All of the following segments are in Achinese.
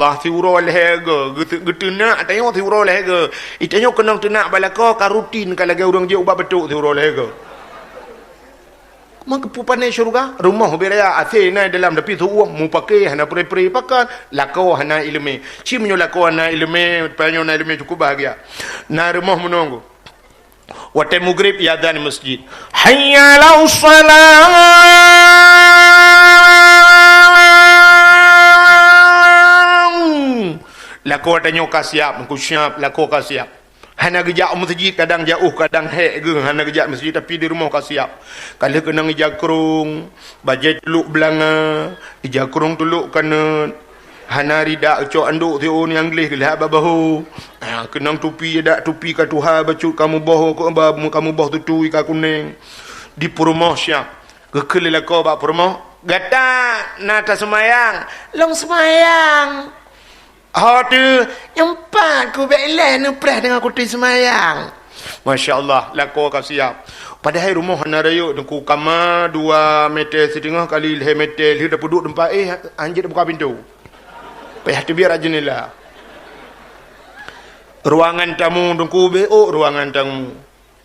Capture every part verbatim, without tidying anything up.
Bah siuroe lhèe go, geute-, geuteunak tanyoe siuroe lhèe go. Itanyoe keunong teunak bak lakoe ka rutin ka lagèe ureueng jeuet ubak beutuk siuroe lhèe go. Meukeupeu pané syeuruga, rumoh ubé raya asé na dalam tapi seuuem mupake hana pre-pre pakat, lakoe hana ileumèe. Ci meunyoe lakoe hana ileumèe, tanyoe na ileumèe cukup bahagia. Na rumoh meununggu. Watèe mugrib iazan masjid. Hayya 'alas shalah. Lakoe tanyoe ka siap, meuku siap, lakoe ka siap. Hana geujak u masjid, kadang jauh, kadang hék geuh, hana geujak masjid, tapi di rumoh ka siap. Ka lheueh keunong ija krông, bajèe tulok beulanga, ija krông tulok kanot, hana ridak cok andok siôn nyang gleh geulhak bak bahô. Ha, keunong tupi, dak tupi ka tuha, bacut ka muboh, ka muboh tutui ka kunèng. Di peurumoh siap. Geukheun lé lakoe bak peurumoh, "Gata na taseumayang?" "Lôn seumayang." "Ho teuh, nyoe pat kubèk ilèe neupreh deungon kuteuh seumayang." Masya Allah, lakoe ka siap. Padahai rumoh hana rayeuk, Teungku, kama dua mètè siteungoh kali lhèe mètè, lheueh tapeuduek teumpat éh, hanjeuet tabuka pintoe. Payah teubiet rot jeundela. Ruangan tamu, Teungku, beuh ôk ruangan tamu.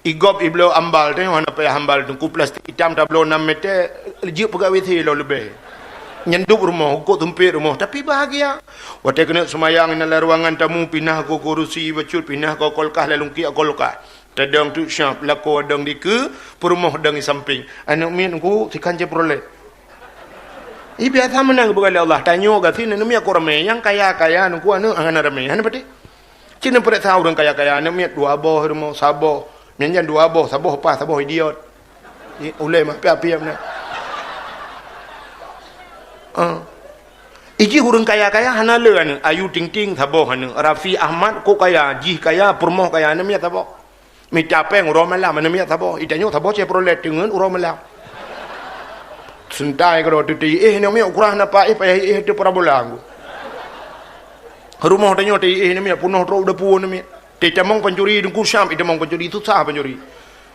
Igop ibloe ambal, teuh hana payah ambal, Teungku, plastik itam tabloe nam mètè, jeuet peugawé WC lom leubeh. Nyandop rumoh, ukot seumpet rumoh, tapi bahagia. Watèe keuneuk seumayang, na lam ruangan tamu, pinah keu kurusi bacut, pinah keu kulkas, lalu kiak kulkas. Tadong teuk siap, lakoe dong dikeue, peurumoh dong di sampéng. Aneuk miet Teungku, sikan Chevrolet. Ih, biasa meunan geupeugah lé Allah. Tanyoe gasien aneuk miet kok ramé. Nyang kaya-kaya Teungku aneuk hana ramé. Hana patéh. Ci neupareksa ureueng kaya-kaya, aneuk miet dua boh rumoh, saboh. Miet nyan dua boh, saboh pas, saboh idiot. Ulèe mah piap-piap na. Ah. Ijih ureueng kaya-kaya hana le aneuk. Ayu Ting Ting saboh aneuk. Raffi Ahmad kok kaya, jih kaya, peurumoh kaya, aneuk miet saboh. Mita péng uroe malam, aneuk miet saboh. Itanyoe saboh Chevrolet teungeut uroe malam. Seuntai keudroe teuti, éh, aneuk miet ukurah napa, éh, payah éh teu parabola nggu. Rumoh tanyoe teuti, éh, aneuk miet punoh trok u dapu aneuk miet. Teutamong pancuri Teungku siap, itamong pancuri, susah pancuri.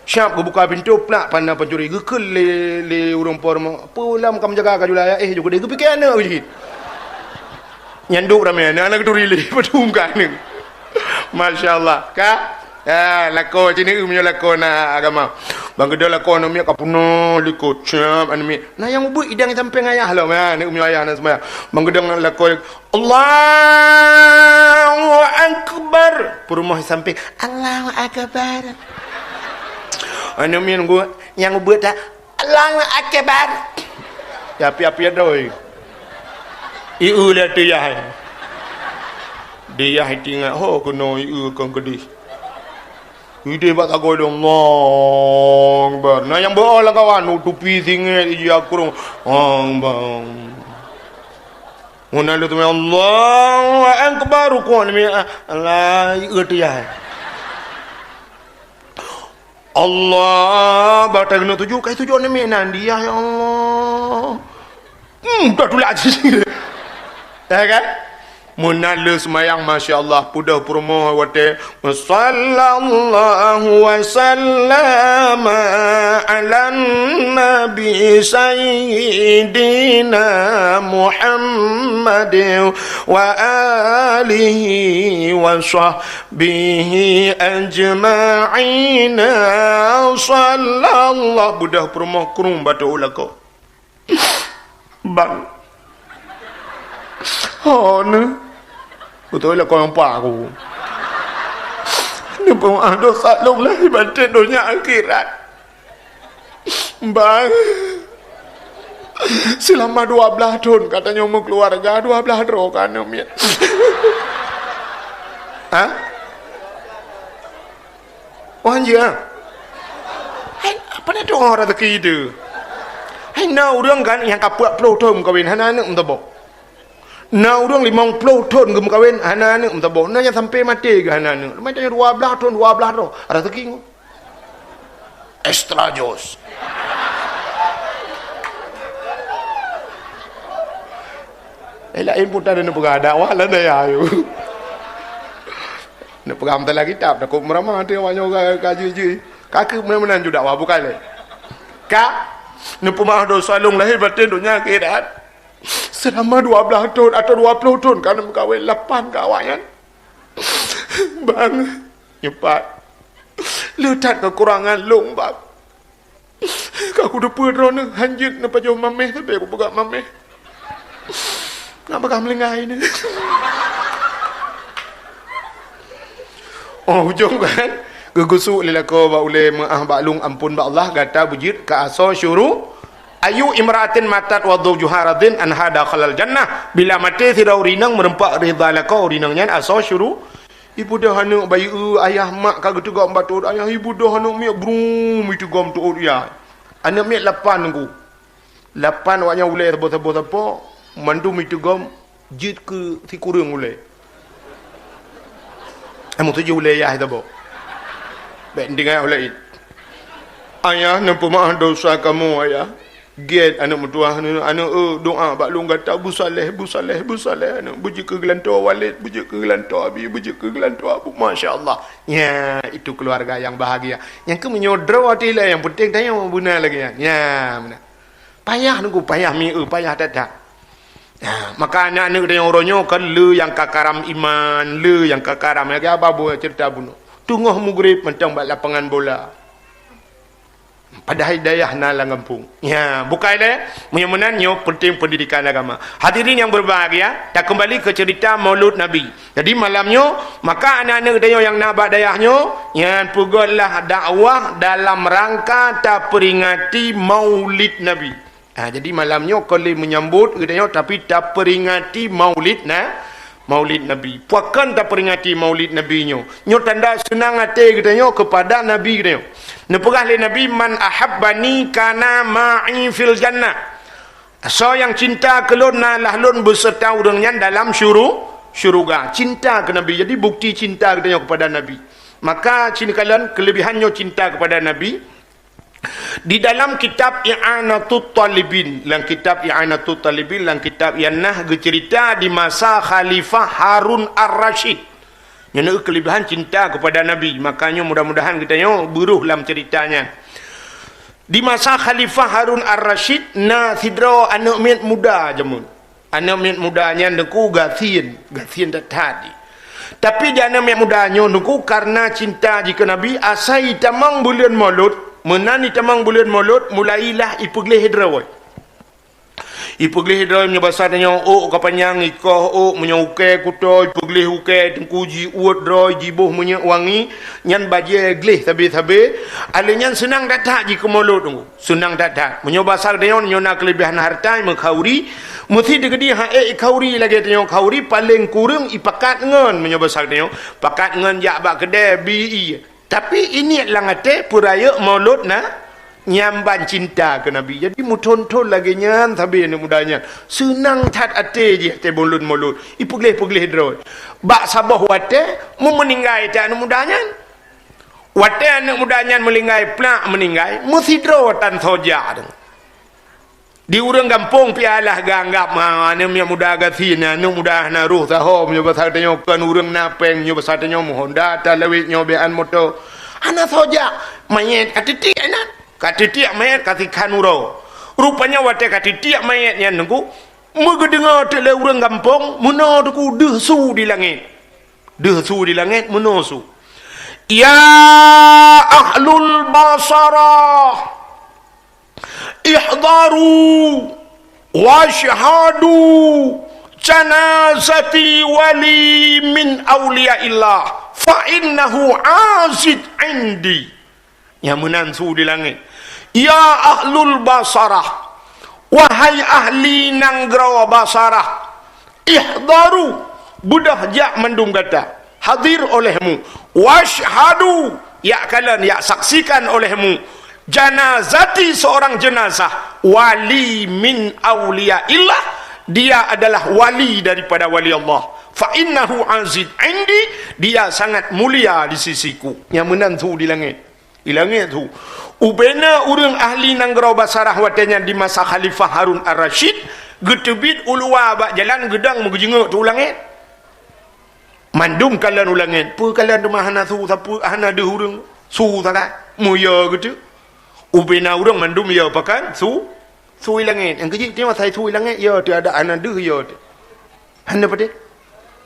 Siap geubuka pintoe, plak, pana pancuri. Geukheun lé, lé ureueng po rumoh, "Peue lam ka meujaga ka julai, éh, jukudeh." Geupike aneuk jih. Nyandok ramé aneuk, aneuk geuturi lé, padum ka aneuk. Masya Allah. Ka? Ya, lakoe cit neu meunyoe lakoe na agama. Ban geudong lakoe aneuk miet ka peunoh likot, siap aneuk miet. Na nyang ubeuet idang sampéng ayah lom, ya, neu meunyoe ayah na seumayang. Ban geudong lakoe, "Allahu Akbar." Peurumoh sampéng, "Allahu Akbar." Aneuk miet nunggu nyang ubeuet that, "Allahu Akbar." Ya, piap-piap doi. Ieu lé tiyah. Diyah itingat, ho keunoe ieu kon keudeh. Ideh bak sagoe dong, Allahu Akbar. Na nyang beuo lam kawan, tupi singét, ija krông. Allahu Akbar. Meunan lheueh teuma Allahu Akbar, rukuk ni, ah, Allah, ieu tiyah. Allah, bak ta keuneuk sujud, kai sujud ni miet nan dia, ya Allah. Hmm, dah tulak cit. Ya kan? Meunan lheueh seumayang, masya Allah, peudoh peurumoh watèe, "Wa sallallahu wa sallama ala nabi sayyidina Muhammadin wa alihi wa sahbihi ajma'ina." Sallallahu, peudoh peurumoh krông bateuk u lakoe. Bang. Ho neu. Beutôi lah kau nampak aku. Neupeumaah dosa lôn lahé batin donya akhirat. Bang. Selama dua belas thon katanya meukeluarga, dua belas droe ka aneuk miet. Ha? Oh, hanjeuet, ah? Hai, apa na tu'oh raseuki teuh? Hai, na ureueng kan nyang ka peuet ploh thon meukawen, hana aneuk meusaboh. Na ureueng limong ploh thon geumeukawen, hana aneuk meusaboh. Na nyang sampoe maté geuh hana aneuk. Leumah tanyoe dua blaih thon, dua blaih droe. Raseuki ngon. Extra jos. Eh, laén pun tak ada nak peugah dakwah lah daya ayu. Nak peugah meusalah kitab, takot meurama hati awak nyoe ka, ka jui-jui. Ka keuh meunan-meunan ju dakwah bukai lé. Ka, neupeumaah dosa lôn lahé batin donya akhirat. Seulama dua blaih thon atau dua ploh thon ka lôn meukawén, lapan keu awaknyan. Bang, nyoe pat. Le that keukurangan lôn, Bang. Ka kuteupeue droeneuh, hanjeuet neupajoh maméh, tapi kupeugah maméh. Nak peugah meulinggai ni. Oh, ujong kan? Geugusuk lé lakoe bak ulée meu'ah bak lôn amphon bak Allah, gata beujeuet keu asoe syuru. Ayu imra'atin matat wa zawjuha radin anha dakhalal jannah. Bila maté sidroe ureueng inong meureumpok ridha lakoe, ureueng inong nyan asoe syuru. Ibeudôh aneuk bayeue, ayah mak ka geuteugom bak teuôt ayah, ibeudôh aneuk miet brum iteugom teuôt yah. Aneuk miet lapan ku. Lapan awaknyan ulée saboh-saboh sapo, mandum iteugom jeuet keu sikureueng ulée. Eh, meutuju ulée yah saboh. Bék tinggai ulée it. Ayah, neupeumaah dosa kamoe, Ayah. Gét aneuk meutuah, aneuk, aneuk, eh, doa bak lôn gata, busaleh, busaleh, busaleh, aneuk, beujeuet keu geulantoe Walid, beujeuet keu geulantoe Abi, beujeuet keu geulantoe Abu. Masya Allah. Ya, itu keluarga yang bahagia. Nyang keu meunyoe droe até ilée, yang penting tanyoe beuna lagée nyan. Ya, beuna. Payah nunggu, payah mieu, payah that-that. Ya, maka aneuk-aneuk tanyoe uroe nyoe kan le nyang ka karam iman, le nyang ka karam lagée apa bunoe cerita bunoe. Teungoh mugrib mantong bak lapangan bola. Padahai dayah na lam gampông. Ya, bukai lé. Meunyoe meunan nyoe penting pendidikan agama. Hadirin yang berbahagia, takeumbali ke cerita Maulud Nabi. Jadi malam nyoe, maka aneuk-aneuk geutanyoe nyang na bak dayah nyoe, nyan peugötlah dakwah dalam rangka taperingati Maulid Nabi. Ha, jadi malam nyoe kon lé menyambut geutanyoe, tapi taperingati Maulid na, Maulid Nabi. Pakon taperingati Maulid Nabi nyoe? Nyoe tanda seunang até geutanyoe kepada Nabi geutanyoe. Neupeugah lé Nabi, "Man ahabbani kana ma'i fil jannah." Soe nyang cinta keu lôn, na lah lôn beuseurta ureuëng nyan dalam syuru-, syuruga. Cinta keu Nabi. Jadi bukti cinta geutanyoe kepada Nabi. Maka, ci neukalon keulebihan nyoe cinta kepada Nabi. Di dalam kitab I'anatut Talibin, lam kitab I'anatut Talibin, lam kitab nyan na geuceurita di masa Khalifah Harun Ar-Rasyid. Nyoe na keulebihan cinta kepada Nabi. Makanya mudah-mudahan geutanyoe beuruh lam ceurita nyan. Di masa Khalifah Harun Ar-Rasyid na sidroe aneuk miet muda jameun. Aneuk miet muda nyan Teungku gasien, gasien that-that jih. Tapi di aneuk miet muda nyoe Teungku karena cinta jih keu Nabi, asai jitamong buleuen Molot, meunan jitamong buleuen Molot, mulailah ipeugleh droe. Ipeugleh droe meunyoe basa tanyoe ôk ka panyang ikoh ôk, meunyoe ukée kuto ipeugleh ukée Teungku, jiuet droe, jiboh minyeuk wangi, nyan bajée gleh sabe-sabe. Alèh nyan seunang that-that jih keu Molot Teungku. Seunang that-that. Meunyoe basa geutanyoe nyoe na keulebihan hareuta, meukhauri, meusti teukeudi han ék ikhauri lagée tanyoe khauri, paleng kureueng ipakat ngon, meunyoe basa geutanyoe, pakat ngon jak bak keudè bi ie. Tapi ingat lam até peurayeuk Molot na, nyan ban cinta keu Nabi. Jadi meuthon-thon lagée nyan sabe aneuk muda nyan. Seunang that até jih até buleuen Molot. Ipeugleh-peugleh droe. Bak saboh watée, meumeuninggai that aneuk muda nyan. Watée aneuk muda nyan meulinggai plak meuninggai, meusidroe tan soe jak tu. Di ureuëng gampông pih alah geuanggab, ha, aneuk miet muda gasien, aneuk muda hana roh saho, meunyoe basa tanyoe kon ureuëng na péng, meunyoe basa tanyoe meuhonda, talawét nyoe bian moto. Hana soe jak, manyét ka teutiek inan, ka teutiek manyét ka sikhan uroe. Rupanya watée ka teutiek manyét nyan Teungku, meugeudeungoe teuk lé ureuëng gampông, meunoe Teungku deuh su di langét. Deuh su di langét, meunoe su. "Ya ahlul Basarah, ihdaru wasyhadu janazati wali min auliyaillah, fa innahu aziz indi." Nyang meunan su di langét. "Ya ahlul Basarah, wahai ahli nanggroe Basarah, ihdaru, beudôh jak mandum gata, hadir olehmu, wasyhadu, yak kalon, yak saksikan olehmu, janazati, seorang jenazah wali min auliyaillah, dia adalah wali daripada wali Allah. Fa innahu aziz indi, dia sangat mulia di sisiku." Nyang meunan su di langét. Di langét su. Ubena ureuëng ahli nanggroe Basarah watée nyan di masa Khalifah Harun Ar-Rasyid, geuteubiet u luwa bak jalan geudong meugeujeungeuk teuk u langét. Mandum kalon u langét, peue kalon teuma hana su sapeue, hana deuh ureuëng, su sagai, meuyö geuteuk. Ubena ureuëng mandum yö pakon, su, Sui langét. Nyang keujeuet teuma sai sui langét, ya, teuh ada hana deuh, ya, teuh. Hana padé.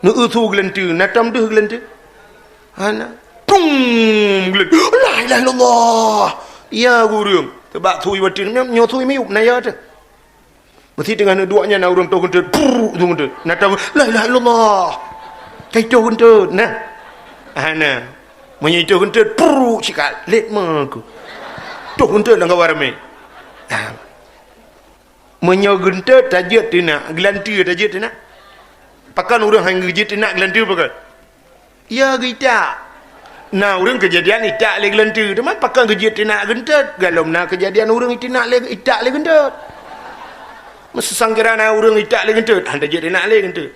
Neu-eu su geulanteue, na tom deuh geulanteue. Hana. Pung! Geulanteue. La ilaha illallah. Ya, ureuëng. Teubak sui watèe nyoe, nyoe sui miyueb, na ya teuh. Meusi teungoh neuduek nyan na ureuëng toh geunteut, prrrr, toh geunteut. Na tom, la ilaha illallah. Kai toh geunteut, na. Hana. Meunyoe toh geunteut, prrrr, sikat. Lét meuku. Toh geunteut lam kawan ramé. Ha. Meunyoe geunteut tajeuet teunak, geulanteue tajeuet teunak. Pakon ureuëng han geujeuet teunak geulanteue pakon? Ya geuitak. Na ureuëng keujadian itak lé geulanteue, teuma pakon geujeuet teunak geunteut? Galom na keujadian ureuëng iteunak lé, itak lé geunteut. Meuseusangkira na ureuëng itak lé geunteut, han tajeuet teunak lé geunteut.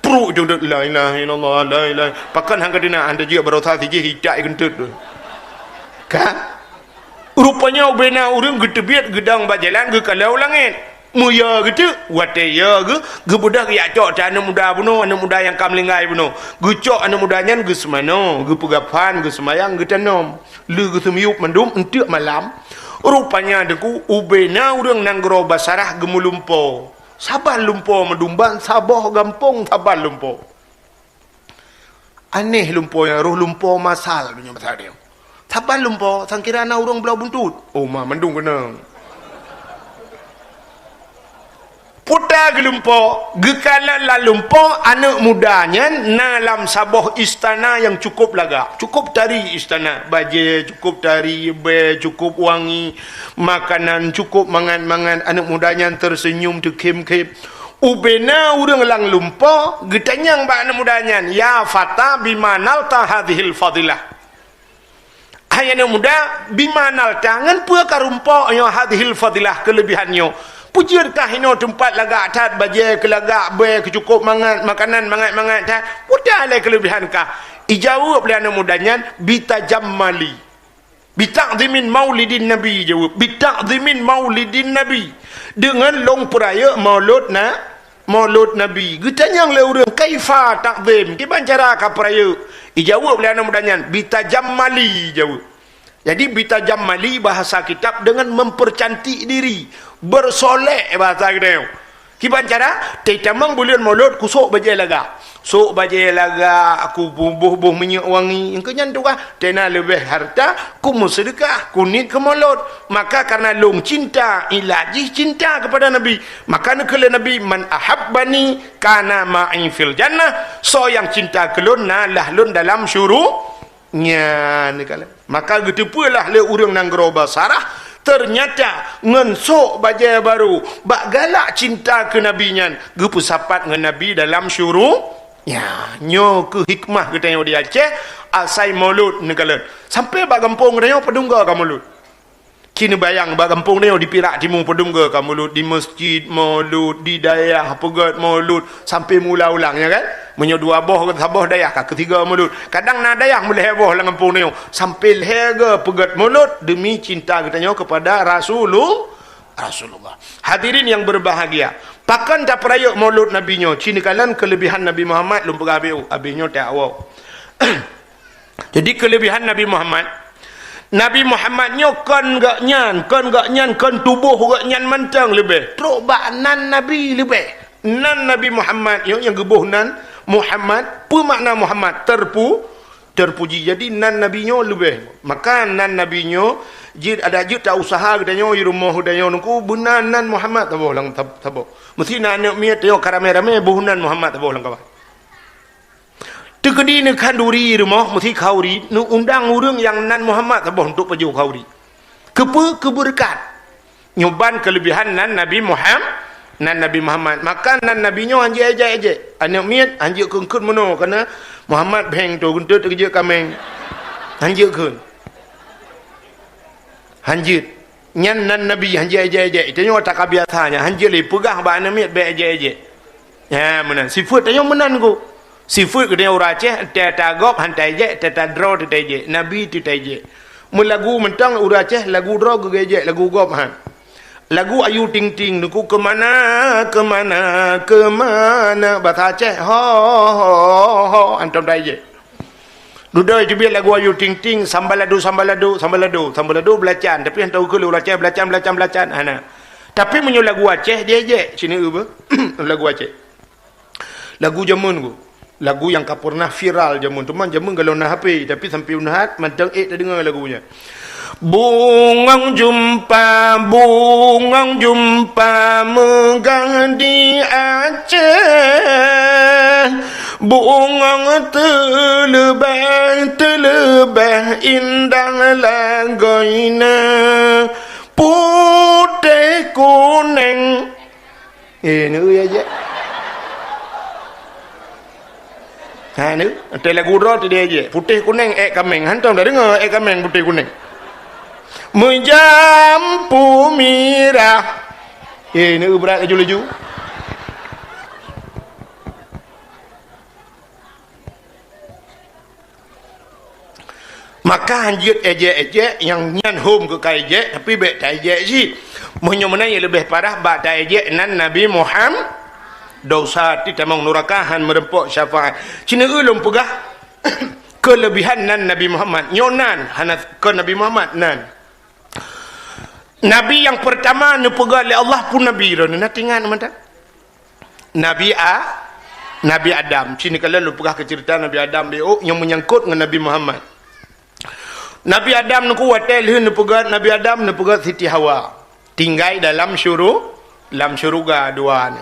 Pruk jeuet, la ilaha illallah, la ilaha. Pakon han geuteunak, han tajeuet baroesa sijih itak geunteut tu. Kan? Rupanya ubena ureuëng geuteubiet geudong bak jalan geukalon langét. Meuyo geuteuk, watée yo geu-, geubeudôh geujak cok that aneuëk muda bunoe, aneuëk muda nyang ka meulinggai bunoe. Geucok aneuëk muda nyan geuseumanoe, geupeugah phan, geuseumayang, geutanom. Lé geuseumiyueb mandum eunteuk malam. Rupanya teungku, ubena ureuëng nanggroe Basarah geumeulumpo. Saban lumpo meudumban, saboh gampông saban lumpo. Aneh lumpo nyan, roh lumpo masal meunyoe basa nyoe. Saban lumpo, sangkira na ureuëng bloe buntut. Oh, ma mandum keunong. Puta geulumpo, geukalon lam lumpo aneuëk muda nyan na lam saboh istana nyang cukup lagak, cukup tari istana, bajée cukup tari, bée cukup wangi, makanan cukup mangat-mangat, aneuëk muda nyan teuseunyum teukhém-khém. Ubena ureuëng lam lumpo geutanyong bak aneuëk muda nyan, "Ya fata, bima nalta hadhil fadilah?" Hai aneuëk muda, bima nalta, ngon peue ka rumpo nyoe hadhil fadilah, keuleubihan nyoe? Peue jeuet kah inoe teumpat lagak that, bajée keu lagak, bée keu cukup mangat, makanan mangat-mangat that? Peue lé keuleubihan kah? Ijaweueb lé aneuëk muda nyan, "Bitajammali." "Bita'zimin maulidin Nabi," jaweueb. "Bita'zimin maulidin Nabi." Deungon lôn peurayeuk maulud na, maulud Nabi. Geutanyong lé ureuëng, "Kaifa ta'zim?" Kiban cara ka peurayeuk? Ijaweueb lé aneuëk muda nyan, "Bitajammali," jaweueb. Jadi, bitajammali bahasa kitab deungon mempercantik diri, bersolek bahasa geutanyoe. Kiban cara, teutamong buleuen maulud kusok bajée lagak. Sok bajée lagak, kuboh-boh minyeuk wangi. Engkeu nyan tugaih, tena leubeh harta, kumeuseudeukah, kuniet keu maulud. Maka karena lôn cinta, ilat jih cinta kepada Nabi. Maka neukheun lé Nabi, "Man ahabbani kana ma'i fil jannah." Soe nyang cinta keu lôn, na lah lôn dalam syuru-, Nyan, maka geuteupeue lah lé ureuëng nanggroe Basarah, teunyata ngon sok bajée barô, bak galak cinta keu Nabi nyan, geupeusapat ngon Nabi dalam syuru-, nya, nyoe keuh hikmah geutanyoe di Aceh, asai maulud neukalon. Sampai bak gampông geutanyoe padum goe ka maulud. Ci neubayang bak gampông nyoe di Pirak Timu padum goe ka maulud, di meuseujid maulud, di dayah peugét maulud, sampai meuulang-ulang, ya kan? Meunyoe dua boh, saboh dayah ka keusigoe maulud. Kadang na dayah meulhée boh lam gampông nyoe, sampai lhée goe peugét maulud demi cinta geutanyoe kepada Rasulu-, Rasulullah. Hadirin yang berbahagia, pakon tapeurayeuk maulud Nabi nyoe? Ci neukalon keuleubihan Nabi Muhammad, lôn peugah habéh, habéh nyoe tawoe. Jadi, keuleubihan Nabi Muhammad, Nabi Muhammad nyoe kon gobnyan, kon gobnyan, kon tuboh gobnyan mantong leubeh. Trok bak nan Nabi leubeh. Nan Nabi Muhammad nyoe nyang geuboh nan Muhammad, peue makna Muhammad? Terpu-, terpuji. Jadi, nan Nabi nyoe leubeh. Maka nan Nabi nyoe, jeuet adak jeuet ta usaha geutanyoe, di rumoh geutanyoe nungku, beuna nan Muhammad saboh lam sab-, saboh. Meusti na aneuëk miet tanyoe ka ramé-ramé boh nan Muhammad saboh lam kawan. Teukeudi neukhanduri rumoh, meusti khanduri, neuundang ureuëng nyang nan Muhammad saboh untuk pajoh khanduri. Keupeue? Keu beureukat. Nyoe ban keuleubihan nan Nabi Muham-, nan Nabi Muhammad. Maka nan Nabi nyoe hanjeuet ejek-ejek. Aneuëk miet hanjeuet kheun-kheun meunoe, karena Muhammad bheng tu geunteut teuk jeuet kaméng. Hanjeuet kheun. Hanjeuet. Nyan nan Nabi hanjeuet ejek-ejek. Tanyoe takabiasa nyan, hanjeuet lé peugah bak aneuëk miet bék ejek-ejek. Nyan meunan. Sifeuet tanyoe meunan ku. Sifeuet geutanyoe ureuëng Aceh, teuta gob han taejek, teuta droe teuta ejek. Nabi teuta ejek. Meulagu mantong ureuëng Aceh, lagu droe geujek, lagu gob han. Lagu Ayu Ting Ting nungku, "Keumana, keumana, keumana." Basa Aceh, "Ho, ho, ho, ho." Antom taejek. Dudoe teubiet lagu Ayu Ting Ting, sambalado, sambalado, sambalado, sambalado beulacan, tapi han tahu keu lé ureuëng Aceh beulacan, beulacan, beulacan, hana. Tapi meunyoe lagu Aceh, diejek, sinoe beuh. Lagu Aceh. Lagu jameun ku. Lagu nyang ka pernah viral jameun. Teuma jameun galom na H P, tapi sampoe na hat, mantong ék tadeungoe lagu nyan. Bungong jumpa, bungong jumpa, meugah di Aceh. Bungong teuleubeh, teuleubeh indah lagoina. Putéh kuneng. Eh, neu ya jek. Ha, neu. Antai lagu droe tu dia jek. Putéh kuneng ék kaméng. Hantom dah deungoe ék kaméng putéh kuneng. Meujampu mirah. Eh, neu brat laju-laju. Maka hanjeuet ejek-ejek nyang nyan hom keu ka ejek, tapi bék ta ejek cit. Meunyoe meunan nyang leubeh parah bak ta ejek nan Nabi Muhammad, dosa ti tamong nuraka han meureumpok syafaat. Cina ulôn peugah keulebihan nan Nabi Muhammad. Nyoe nan hana keu Nabi Muhammad nan. Nabi nyang peurtama neupeugah lé Allah pun nabi droeneuh na tingat mantap. Nabi A, Nabi Adam. Sini kalau lu peugah ke cerita Nabi Adam B O yang menyangkut dengan Nabi Muhammad. Nabi Adam nuku watée lheueh neupeugah Nabi Adam neupeugah Siti Hawa. Tinggai dalam syuru, dalam syuruga dua ni.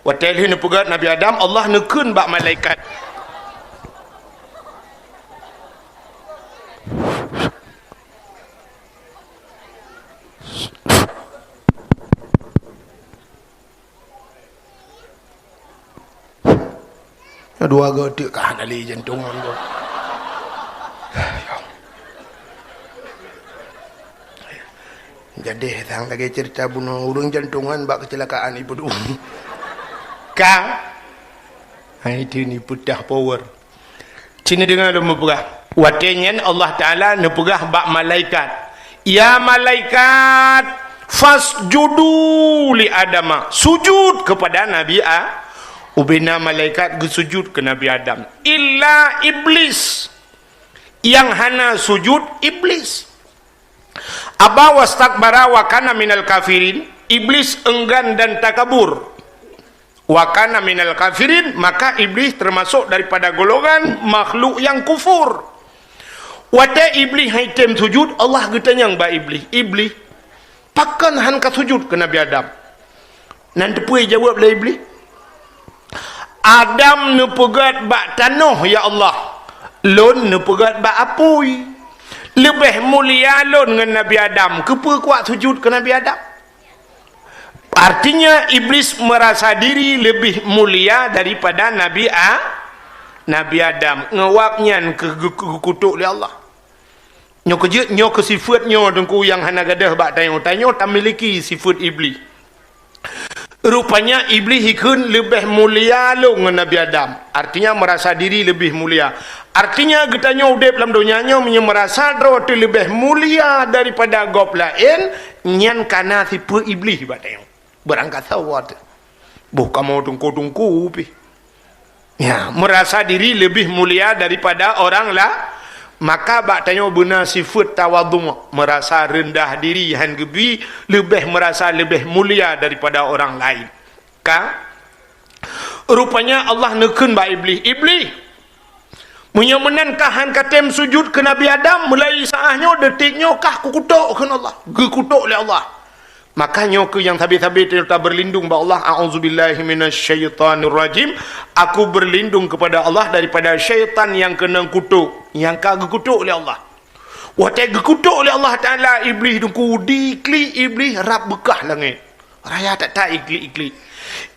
Watée lheueh neupeugah Nabi Adam, Allah neukheun bak malaikat. Dua go teuk ka hana lé jantung ngon go. Jadi sang lagée cerita bunoe ureuëng jantungan bak kecelakaan ibu dua. Ka. Hai tu ni putah power. Cina dengar lôn meupeugah. Watée nyan Allah Taala neupeugah bak malaikat, "Ya malaikat, fasjudu li Adama." Sujud kepada Nabi A. Ubena malaikat geusujud ke Nabi Adam. Illa Iblis. Yang hana sujud Iblis. Aba wastakbara wa kana minal kafirin. Iblis enggan dan takabur. Wa kana minal kafirin, maka Iblis termasuk daripada golongan makhluk yang kufur. Watée Iblis hai tem sujud, Allah geutanyong bak Iblis, "Iblis, pakon han ka sujud ke Nabi Adam?" Nan teupeu jaweueb lé Iblis, "Adam neupeugét bak tanoh, ya Allah, lôn neupeugét bak apui. Leubeh mulia lôn ngon Nabi Adam, keupeue kuat sujud ke Nabi Adam?" Artinya, Iblis merasa diri lebih mulia daripada Nabi A-, Nabi Adam. Ngewab nyan keu-, keu-, keu-, kutuk lé Allah. Nyoe keujeuet, nyoe keu sifeuet nyoe teungku nyang hana gadôh bak tanyoe. Tanyoe tamiliki sifeuet Iblis. Rupanya Iblis ikheun leubeh mulia lôn ngon Nabi Adam. Artinya merasa diri lebih mulia. Artinya geutanyoe udeb lam donya nyoe meunyoe merasa droe teuh leubeh mulia daripada gob laén, nyan kana sifeuet Iblis bak tanyoe. Beurangkat sawa teuh. Boh kamoe teungku-teungku pih. Ya, merasa diri lebih mulia daripada orang la-, maka bak tanyoe beuna sifeuet tawadhu, merasa rendah diri, han geubi, leubeh merasa leubeh mulia daripada orang lain. Ka? Rupanya Allah neukheun bak Iblis, "Iblis, meunyoe meunan kah han katem sujud keu Nabi Adam, mulai saát nyoe, detik nyoe kah kukutok," kheun Allah. Geukutok lé Allah. Maka nyoe keuh nyang sabe-sabe ta berlindung bak Allah, "A'udzubillahi minasyaitonirrajim." Aku berlindung kepada Allah daripada syaitan nyang keunong kutok, nyang ka geukutok lé Allah. Watée geukutok lé Allah Taala Iblis teungku, diiklik Iblis rab beukah langét. Raya that-that iklik-iklik.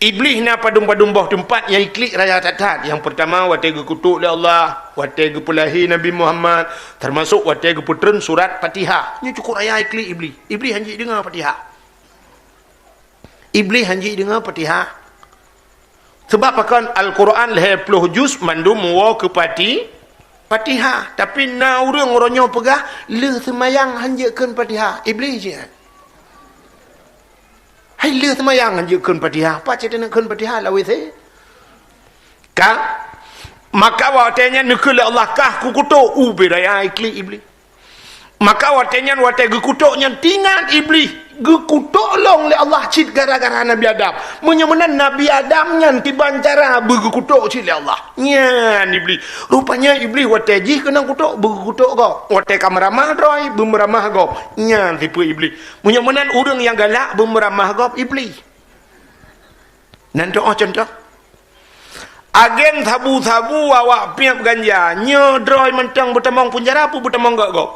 Iblis na padum-padum boh teumpat nyang iklik raya that-that. Nyang peurtama watée geukutok lé Allah, watée geupeulahé Nabi Muhammad, teumasok watée geupeutreun surat Fatihah. Nyoe cukup raya iklik Iblis. Iblis han jeuet deungoe Fatihah. Iblis han jeuet deungoe Fatihah. Sabab pakon Al-Quran lhée ploh juz mandum meuwoe keu Fati-, Fatihah. Tapi na ureuëng uroe nyoe peugah, lheueh seumayang han jeuet kheun Fatihah. Iblis jih. Hai lheueh seumayang han jeuet kheun Fatihah. Pat cit neuk kheun Fatihah lawét se? Ka? Maka watée nyan neukheun lé Allah kah kukutok, ubé raya iklik Iblis. Maka watée nyan, watée geukutok nyan, tingat Iblis Geukutok lôn lé Allah cit gara-gara Nabi Adam. Meunyoe meunan Nabi Adam nyan kiban cara beugeukutôk cit lé Allah. Nyan Iblih. Rupanya Iblih watée jih keunong kutôk, beugeukutôk gob. Watée ka meuramah droe, beumeuramah gob. Nyan tipe Iblih. Meunyoe meunan ureuëng nyang galak beumeuramah gob Iblih. Nan teu'oh cuntoh. Agen sabu-sabu awak piep ganja, nyoe droe mantong beutamong peunjara peue beutamong gob-gob?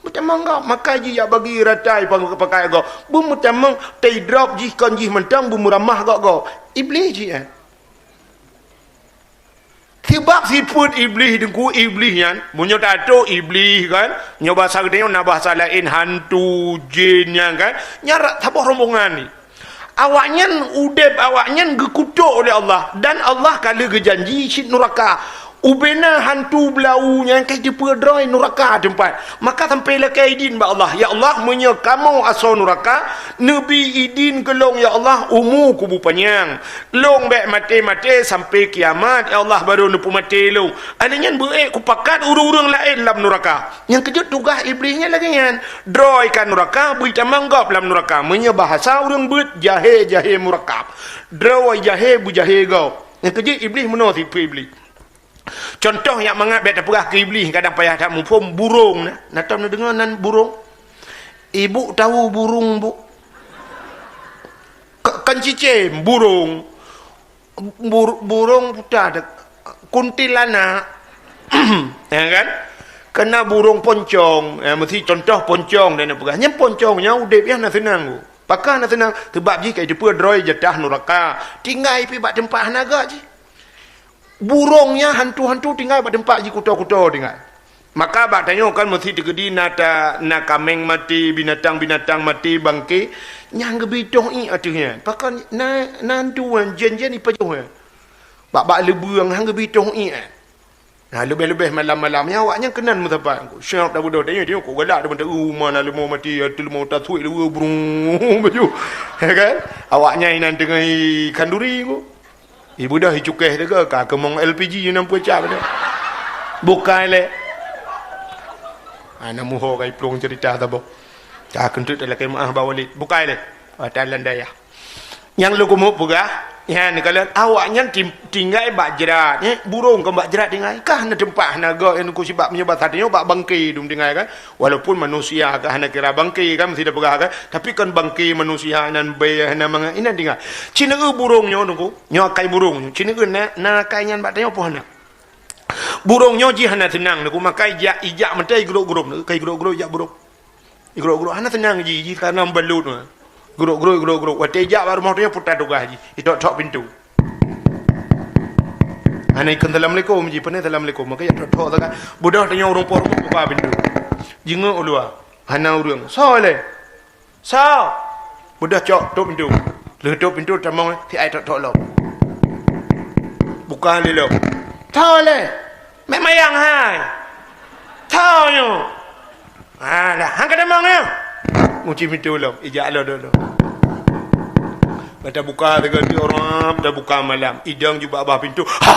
Beutamong gob, maka jih jak bagi ratai pang-, pakai gob. Beumeutamong teudrop jih kon jih mantong beumeuramah gob-gob. Iblih jih, eh. Sebab sifeuet Iblih, Teungku, Iblih nyan, meunyoe tato Iblih kan, nyoe bahasa geutanyoe na bahasa laén hantu, jin nyan kan, nyan rak saboh rombongan ni. Awaknyan udeb awaknyan geukutôk lé Allah dan Allah ka lheueh geujanji cit nuraka. Ubena hantu beulau nyan ka jipeuet droe nuraka teumpat. Maka sampai lakée idin bak Allah, "Ya Allah, meunyoe kamoe asoe nuraka, neubi idin keu lôn ya Allah umu kubu panyang. Lôn bék maté-maté sampai kiamat ya Allah baru neupeumaté lôn." Aneuëk nyan beuék kupakat ureuëng-ureuëng laén lam nuraka. Nyang keujeuet tugaih Iblih nyan lagée nyan. Droe ka nuraka, beutamong gob lam nuraka. Meunyoe bahasa ureuëng beuet, jahé-jahé murakab. Droe jahé, beujahé gob. Nyang keujeuet Iblih meunoe tipe Iblih. Cuntoh nyang mangat bék tapeugah keu Iblih, kadang payah that muphom, burông na. Na tom neudeungoe nan burông? Ibu tahu burung, Bu? Ke-, kan cicém, burông. Bur-, burông puta dek kuntilanak. Ya kan? Kena burông poncong. Ya, meusti cuntoh poncong dan peugah. Nyan poncong nyan udeb ya na seunang, Bu. Pakon na seunang? Sebab jih ka jipeuet droe jatah nuraka. Tinggai pi bak teumpat hana gak jih. Burông nyan hantu-hantu tinggai bak teumpat jikuto-kuto tinggai. Maka bak tanyoe kan meusti teukeudi na ta-, na kaméng maté, binatang-binatang maté, bangke, nyang geubi toh ié ateueh nyan. Pakon na, na hantu nyan, jén-jén ipajoh nyan. Bak, bak leubeueng han geubi toh ié. Nah, leubeh-leubeh malam-malam nyan awaknyan keunan meusapat. Siap dah beudôh tanyoe, tanyoe kok galak dah meuteue uma na leumo maté, ateueh leumo tasuek leubeh brung baju. Ya kan? Awaknyan inan teungoh khanduri ko. Ibu dah icukéh teuga ka keumong L P G enam puluh cap dah. Bukai lé. Ana muho ka iplueng cerita saboh. Ka keuntut lakée meuah ba Walid. Bukai lé. Ata landayah. Nyang lôn keumeung peugah, nyan kalon awaknyan tim-, tinggai bak jrat. Eh, burông kon bak jrat tinggai. Kah na teumpat hana gok nyang ku sibak meunyoe basa tanyoe bak bangke dum tinggai kan. Walaupun manusia ka hana kira bangke kan, meusti tapeugah kan, tapi kon bangke manusia nan bèe hana mangat inan tinggai. Cit na burông nyoe Teungku, nyoe akai burông nyoe. Cit na, na akai nyan bak tanyoe peue hana. Burông nyoe jih hana seunang Teungku, maka ijak, ijak meutai grok-grok, kai grok-grok ijak burông. Grok-grok hana seunang jih, jih karena balut. Grok-grok, grok-grok. Watèe ijak bak rumoh tanyoe putar tugaih jih. Itok-tok pintoe. Hana ikheun assalamualaikum jih, peue na assalamualaikum. Maka ijak tok-tok sagai. Beudôh tanyoe ureueng po rumoh buka pintoe. Jingeuk u luwa. Hana ureueng. Soe lé? Soe? Beudôh cok, tok pintoe. Lheueh tok pintoe tamong, siat tok-tok lom. Buka lé lom. Soe lé? Mak Mayang hai. Soe nyoe? Alah, han ka tamong nyoe. Ngunci pintoe lom, ijak lom dulu. Bak tabuka sigoe ureueng, tabuka malam. Idong jubak bak pintoe. Ha!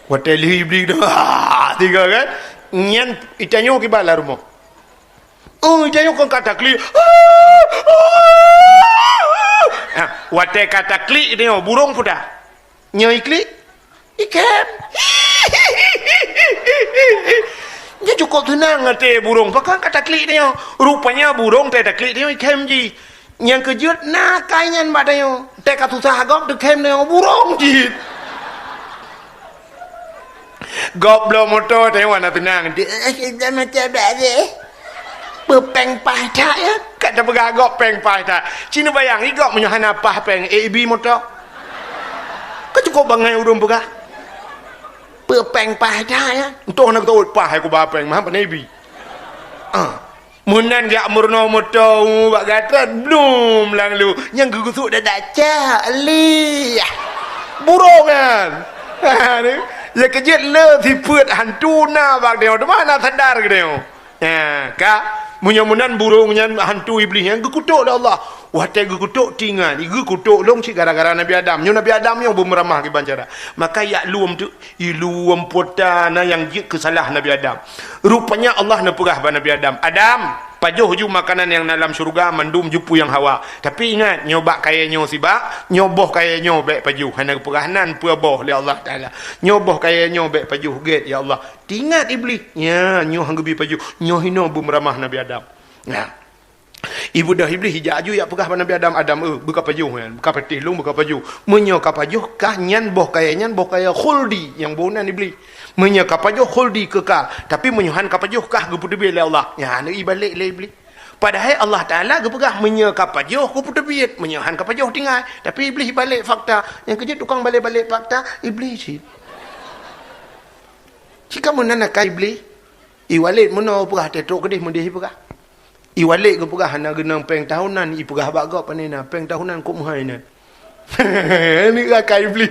Watèe lheueh Iblih tu, ha, tiga kan? Nyan itanyoe kiban lam rumoh. Oh, itanyoe kon ka taklik. Ha, watèe ka taklik itanyoe burông peue dah. Nyoe iklik, ikhém. Nyan cukôp seunang até burông, pakon ka taklik itanyoe. Rupanya burông watèe taklik itanyoe ikhém jih. Nyang keujeuet na akai nyan bak tanyoe. Watèe ka susah gob teukhém tanyoe burông cit. Gob bloe moto tanyoe hana seunang. Peue péng paih that ya? Ka tapeugah gob péng paih that. Ci neubayang i gob meunyoe hana paih péng, eh, ibi moto. Ka cukôp bangai ureueng peugah. Peue péng paih that ya? Entah na geuteuôt paih kuba péng, mah pane ibi. Ah. Meunan jak meurunoe moto bak gata, blum lam lu. Nyang geugusuk dadak cak, lih. Burông nyan. Ya keujeuet le sifeuet hantu na bak tanyoe, teuma hana sadar geutanyoe. Ha, ka. Meunyoe meunan burông nyan, hantu Iblih nyan geukutok lé Allah. Watée geukutok, tingat, geukutok lôn cit gara-gara Nabi Adam. Nyoe Nabi Adam nyoe beumeuramah kiban cara. Maka yak lom tu, ilom pota na nyang jeuet keu salah Nabi Adam. Rupanya Allah neupeugah bak Nabi Adam, "Adam, pajoh ju makanan nyang na lam syeuruga mandum ju peue nyang hawa. Tapi ingat, nyoe bak kayée nyoe sibak, nyoe boh kayée nyoe bék pajoh." Hana geupeugah nan peue boh lé Allah Taala. "Nyoe boh kayée nyoe bék pajoh, gét, ya Allah." Tingat Iblih, nya, nyoe han geubi pajoh, nyoe hinoe beumeuramah Nabi Adam. Nah. Ibeudôh Iblih ijak aju yak peugah bak Nabi Adam, "Adam, eh, beuka pajoh nyan, beuka patéh lôn, beuka pajoh. Meunyoe ka pajoh, kah nyan boh kayée nyan, boh kayée khuldi nyang boh nan Iblih. Meunyoe ka pajoh khuldi keuka, tapi meunyoe han ka pajoh kah geupeuteubiet lé Allah." Nyan ibalek lé Iblih. Padahai Allah Taala geupeugah, "Meunyoe ka pajoh geupeuteubiet, meunyoe han ka pajoh tinggai." Tapi Iblih ibalek fakta. Nyang keujeuet tukang balek-balek fakta, Iblih cit. Cit ka meunan akai Iblih. I Walid meunoe peugah teutrok keudeh meudeh ipeugah. I Walid geupeugah hana geunang péng tahunan, ipeugah bak gob, "Pane na péng tahunan kok meuhai nyan." Ni akai Iblih.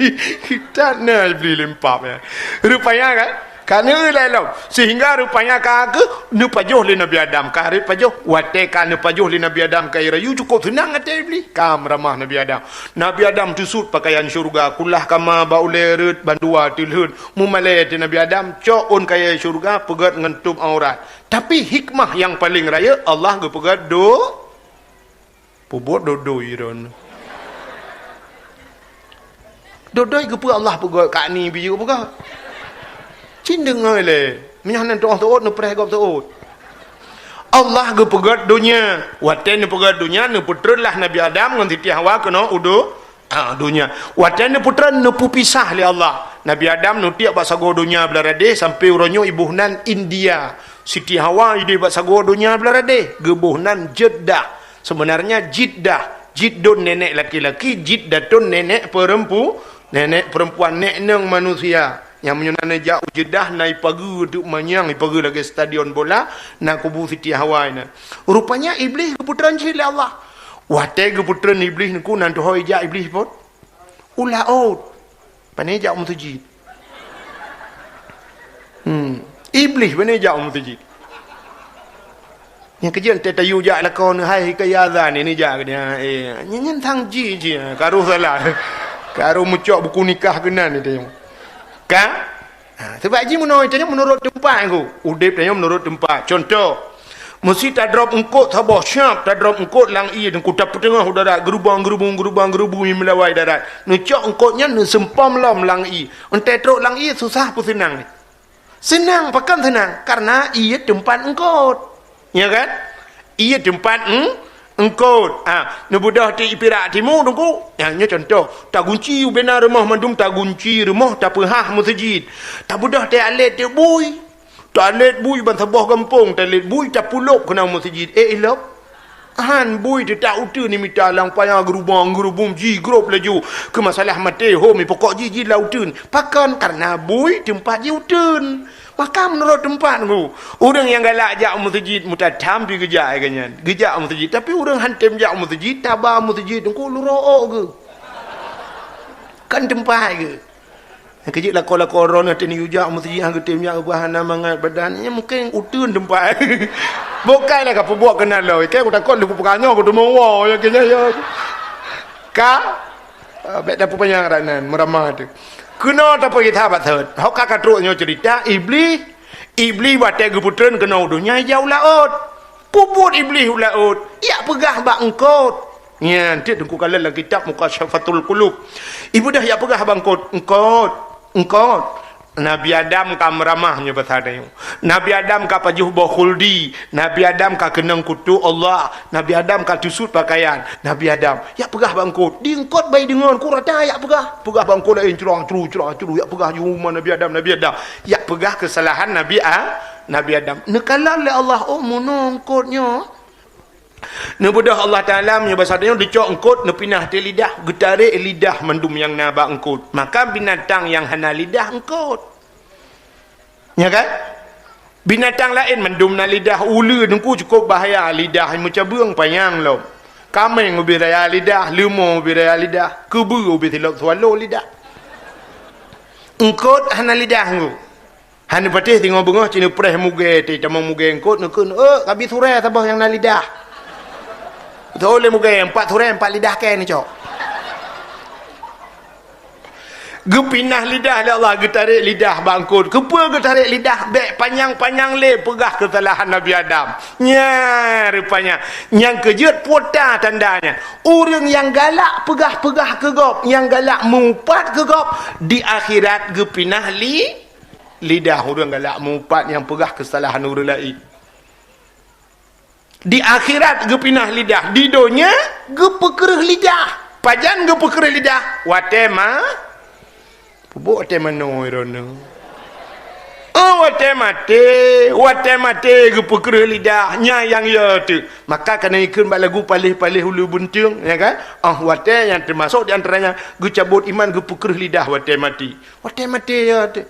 That na Iblih lempap ya. Rupanya kan? Ka neueu lom. Sehingga rupanya ka keuh neupajoh lé Nabi Adam. Ka rhot pajoh. Watée ka neupajoh lé Nabi Adam kayée rayeuk, cukup seunang até Iblih. Ka meuramah Nabi Adam. Nabi Adam teusut pakaian syeuruga, kulah kama bak ulée rhot bandua teulheuet. Meumalée até Nabi Adam, cok ôn kayée syeuruga, peugét ngon tôb aurat. Tapi hikmah nyang paleng rayeuk, Allah geupeugét do-, peubuet dodoi ron. Dodoi geupeue Allah peugét, kak ni biyeu peugét. Cit deungoe lé, meunyoe hana teuôt neupreh gob teuôt. Allah geupeugét donya. Watée neupeugét donya, neupeutreun lah Nabi Adam ngon Siti Hawa keunoe u do-, Ah, donya. Watée neupeutreun, neupeupisah lé Allah. Nabi Adam neutiek bak sagoe donya blaih radeh sampoe uroe nyoe iboh nan India. Siti Hawa ideh bak sagoe donya blaih radeh, geuboh nan Jeddah. Sebenarnya Jiddah. Jiddun nenek laki-laki, Jiddatun nenek perempu-, nenek perempuan, nek neng manusia. Nyang meunyoe na neujak u Jeddah, na ipageue teuk manyang, ipageue lagée stadion bola, na kubu Siti Hawa inan. Rupanya Iblih geupeutreun cit lé Allah. Watée geupeutreun Iblih nyan, nan teuhôi jak Iblih phon? U laôt. Pane jak u meuseujid. Hmm. Iblih pane jak u meuseujid. Nyang keujeuet teuh tayue jak lakoe neuh hai ka azan ni jak keu dia. Eh, nyan, nyan sang jih, jih. Ka roh salah. Ka roh meucok buku nikah keunan ni tayue. Ka? Ha, sabab jih meunoe, tanyoe meunurot teumpat ku. Udeb tanyoe meunurot teumpat. Cuntoh, meusi tadrop eungkot saboh, siap tadrop eungkot lam ié, teungku tapeuteungoh u darat, geurubong-geurubong, geurubong-geurubong, ié meulawai darat. Neucok eungkot nyan, neuseumpom lom lam ié. Eunteuk trok lam ié, susah peue seunang? Seunang, pakon seunang? Karena ié teumpat eungkot. Ya kan? Ié teumpat eung-, eungkot. Ha, neubeudôh ti-, pirak timu, teungku. Ha, nyoe cuntoh. Tagunci ubena rumoh mandum, tagunci rumoh, tapeuhah meuseujid. Tabeudôh teualét teuk bui. Teualét bui ban saboh gampông, teualét bui, tapulop keunan meuseujid. Eh, ilop. Han bui teutak uteuen ni mita lam paya geurubong, geurubong, jigrob laju. Keu masalah maté, hom, pokok jih, jih lam uteuen. Pakon? Karena bui teumpat jih uteuen. Maka meunurot teumpat nyoe, ureuëng nyang galak jak u meuseujid meutathan pih geujak lagée nyan. Geujak u meuseujid, tapi ureuëng han tem jak u meuseujid, taba meuseujid teungku lurok geuh. Kan teumpat geuh. Nyang keujeuet lakoe-lakoe droeneuh teuh neujak u meuseujid han geutem jak, geupeugah hana mangat badan, nyan mungken uteuen teumpat. Bukai lah ka peubuet keunan lom. Ikei kutakot lé kupeugah nyoe kuteumé woe, ya keu nyan, ya. Ka? Ah, bék tapeupanyang rat nan, meuramah teuh. Keunoe tapeugah that bak thot. Hok ka ka trok nyoe ceurita, Iblih, Iblih watée geupeutreun keunoe u donya ijak u laôt. Peubuet Iblih u laôt, yak peugah bak eungkot. Nyan, tiep teungku kalon lam kitab Mukasyafatul Qulub. Ibeudôh yak peugah bak eungkot, "Eungkot, eungkot." Nabi Adam ka meuramah nyoe basa tanyoe. Nabi Adam ka pajoh boh khuldi. Nabi Adam ka keunong kutok Allah. Nabi Adam ka teusut pakaian. Nabi Adam, yak peugah bak eungkot. Di eungkot bai deungon ku rata yak peugah. Peugah bak eungkot laén, curang, curu, curang, curu. Yak peugah ju uma Nabi Adam, Nabi Adam. Yak peugah keusalahan Nabi A-, Nabi Adam. Neukalon lé Allah, oh, meunoe eungkot nyoe. Neubeudôh Allah Taala meunyoe basa tanyoe, neucok eungkot, neupinah teuh lidah, geutarek lidah mandum nyang na bak eungkot. Maka binatang nyang hana lidah eungkot. Nya kan? Binatang laén mandum na lidah, uleue teungku cukôp bahaya, lidah meucabeueng panyang lom. Kaméng ubé raya lidah, leumo ubé raya lidah, keubeue ubé silop swallow lidah. Eungkot hana lidah teungku. Hana patéh singoh beungoh cit neupreh mugée, teuh tamong mugée eungkôt, neukheun, "Ôk, kabi surée saboh nyang na lidah." Beutôi lé mugée, empat surée, empat lidah kée neucok. Geupinah lidah lé Allah, geutarek lidah bak eungkôt. Keupeue geutarek lidah? Bék panyang-panyang lé peugah keusalahan Nabi Adam. Nyan rupanya nyang keujeuet pota tanda nyan. Ureuëng nyang galak peugah-peugah keu gob, nyang galak meuupat keu gob, di akhirat geupinah li-, lidah ureuëng galak meuupat nyang peugah keusalahan ureuëng laén. Di akhirat geupinah lidah, di donya geupeukreueh lidah. Pajan geupeukreueh lidah? Watée ma-, peubuet watée manoe droeneuh. Oh, watée maté, watée maté geupeukreueh lidah, nyan nyang ya teuh. Maka kana ikheun bak lagu paléh-paléh uleue beunteueng, ya kan? Oh, watée nyang teumasok di antaranya geucabot iman, geupeukreueh lidah watée maté. Watée maté ya teuh.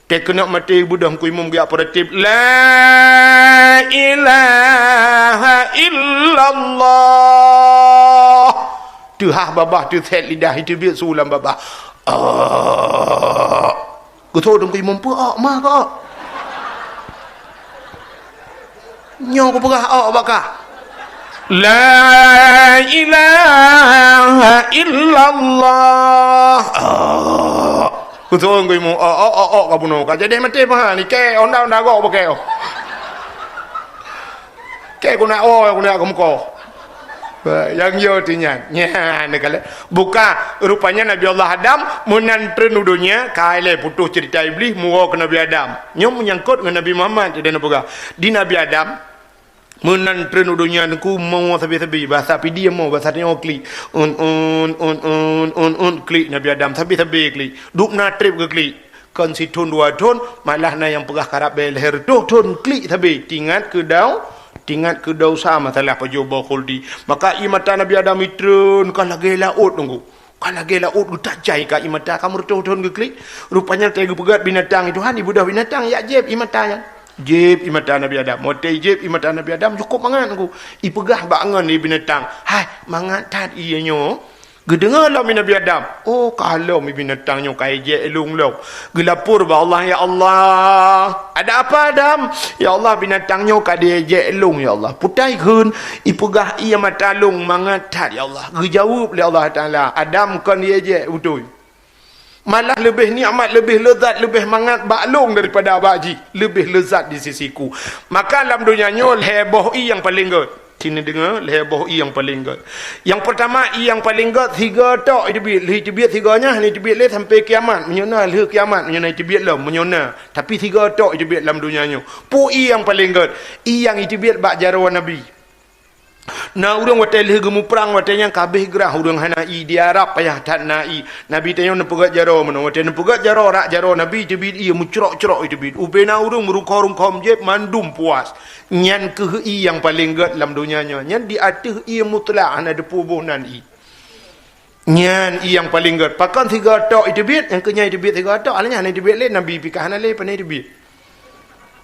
Teuh keuneuk maté beudôh Teungku Imum geujak peureutéb, "La ilaha illallah." Teuhah babah, teusét lidah, iteubiet su lam babah. "Ôk." Geutho Teungku Imum, "Peue ôk, ma keu ôk?" "Nyoe kupeugah ôk bak kah." "La ilaha illallah." Ôk. Khusyuk ngon imeum, ôk, ôk, ôk, ôk, ka bunoe. Ka jadi maté meuhan. Ikée onda-onda gok bukée. Ikée guna, oh, guna keumeukoh. Nyang yo ti nyan. Nyan, neukalon. Buka, rupanya Nabi Allah Adam meunan treun u donya, ka ilée putôh cerita Iblih, muwoe keu Nabi Adam. Nyoe meunyangkot ngon Nabi Muhammad, jadi neupeugah. Di Nabi Adam, meunan treun u donya Teungku, mo sabe-sabe, basa Pidie mo, basa tanyoe klik. Un, un, un, un, un, un, klik Nabi Adam, sabe-sabe klik. Dub na treb geuklik. Kon sithon dua thon, malah na nyang peugah karab bée lhèe reutôh thon klik sabe. Tingat keu dau-, tingat keu desya masalah pajoh boh khuldi. Maka ié mata Nabi Adam itreun ka lagée laôt Teungku. Ka lagée laôt geutajai ka ié mata, ka meureutoh thon geuklik. Rupanya watée geupeugét binatang, "Tuhan, ibeudôh binatang, jak jieb ié mata nyan." Jieb ié mata Nabi Adam. Watée jieb ié mata Nabi Adam, cukôp mangat Teungku. Ipeugah bak ngon ié binatang, "Hai, mangat that ié nyoe." Geudeungoe lom ié Nabi Adam, "Oh, ka lom ié binatang nyoe ka ijék lôn lom." Geulapor bak Allah, "Ya Allah, ada apa Adam?" "Ya Allah, binatang nyoe ka dijék lôn, ya Allah." "Peue ta ikheun?" "Ipeugah ié mata lôn mangat that, ya Allah." Geujaweueb lé Allah Taala, "Adam kon ijék beutôi. Malah leubeh nikmat, leubeh leuzat, leubeh mangat bak lôn daripada bak jih. Leubeh leuzat di sisiku." Maka lam donya nyoe lhèe boh ié nyang paleng gét. Sini deungoe, lhèe boh ié nyang paleng gét. Nyang peurtama, ié nyang paleng gét, sigoe tok iteubiet, lheueh iteubiet sigoe nyan, hana iteubiet lé sampai kiamat. Meunyoe na lheueh kiamat, meunyoe na iteubiet lom, meunyoe na. Tapi sigoe tok iteubiet lam donya nyoe. Peue ié nyang paleng gét? Ié nyang iteubiet bak jaroe Nabi. Na ureuëng watée lheueh geumuprang, watée nyan ka abéh grah ureuëng hana ié, di Arab payah that na ié. Nabi tanyoe neupeugét jaroe meunoe, watée neupeugét jaroe, rak jaroe Nabi iteubiet ié meucrok-crok iteubiet. Ubé na ureuëng meurungkho-rungkho meujieb mandum puas. Nyan kheueh ié nyang paleng gét lam donya nyoe. Nyan di ateueh ié mutlak, hana teupeue boh nan ié. Nyan ié nyang paleng gét. Pakon sigoe tok iteubiet, nyang keu nyan iteubiet sigoe tok, alah nyan hana iteubiet lé, Nabi pih ka hana lé, pane iteubiet.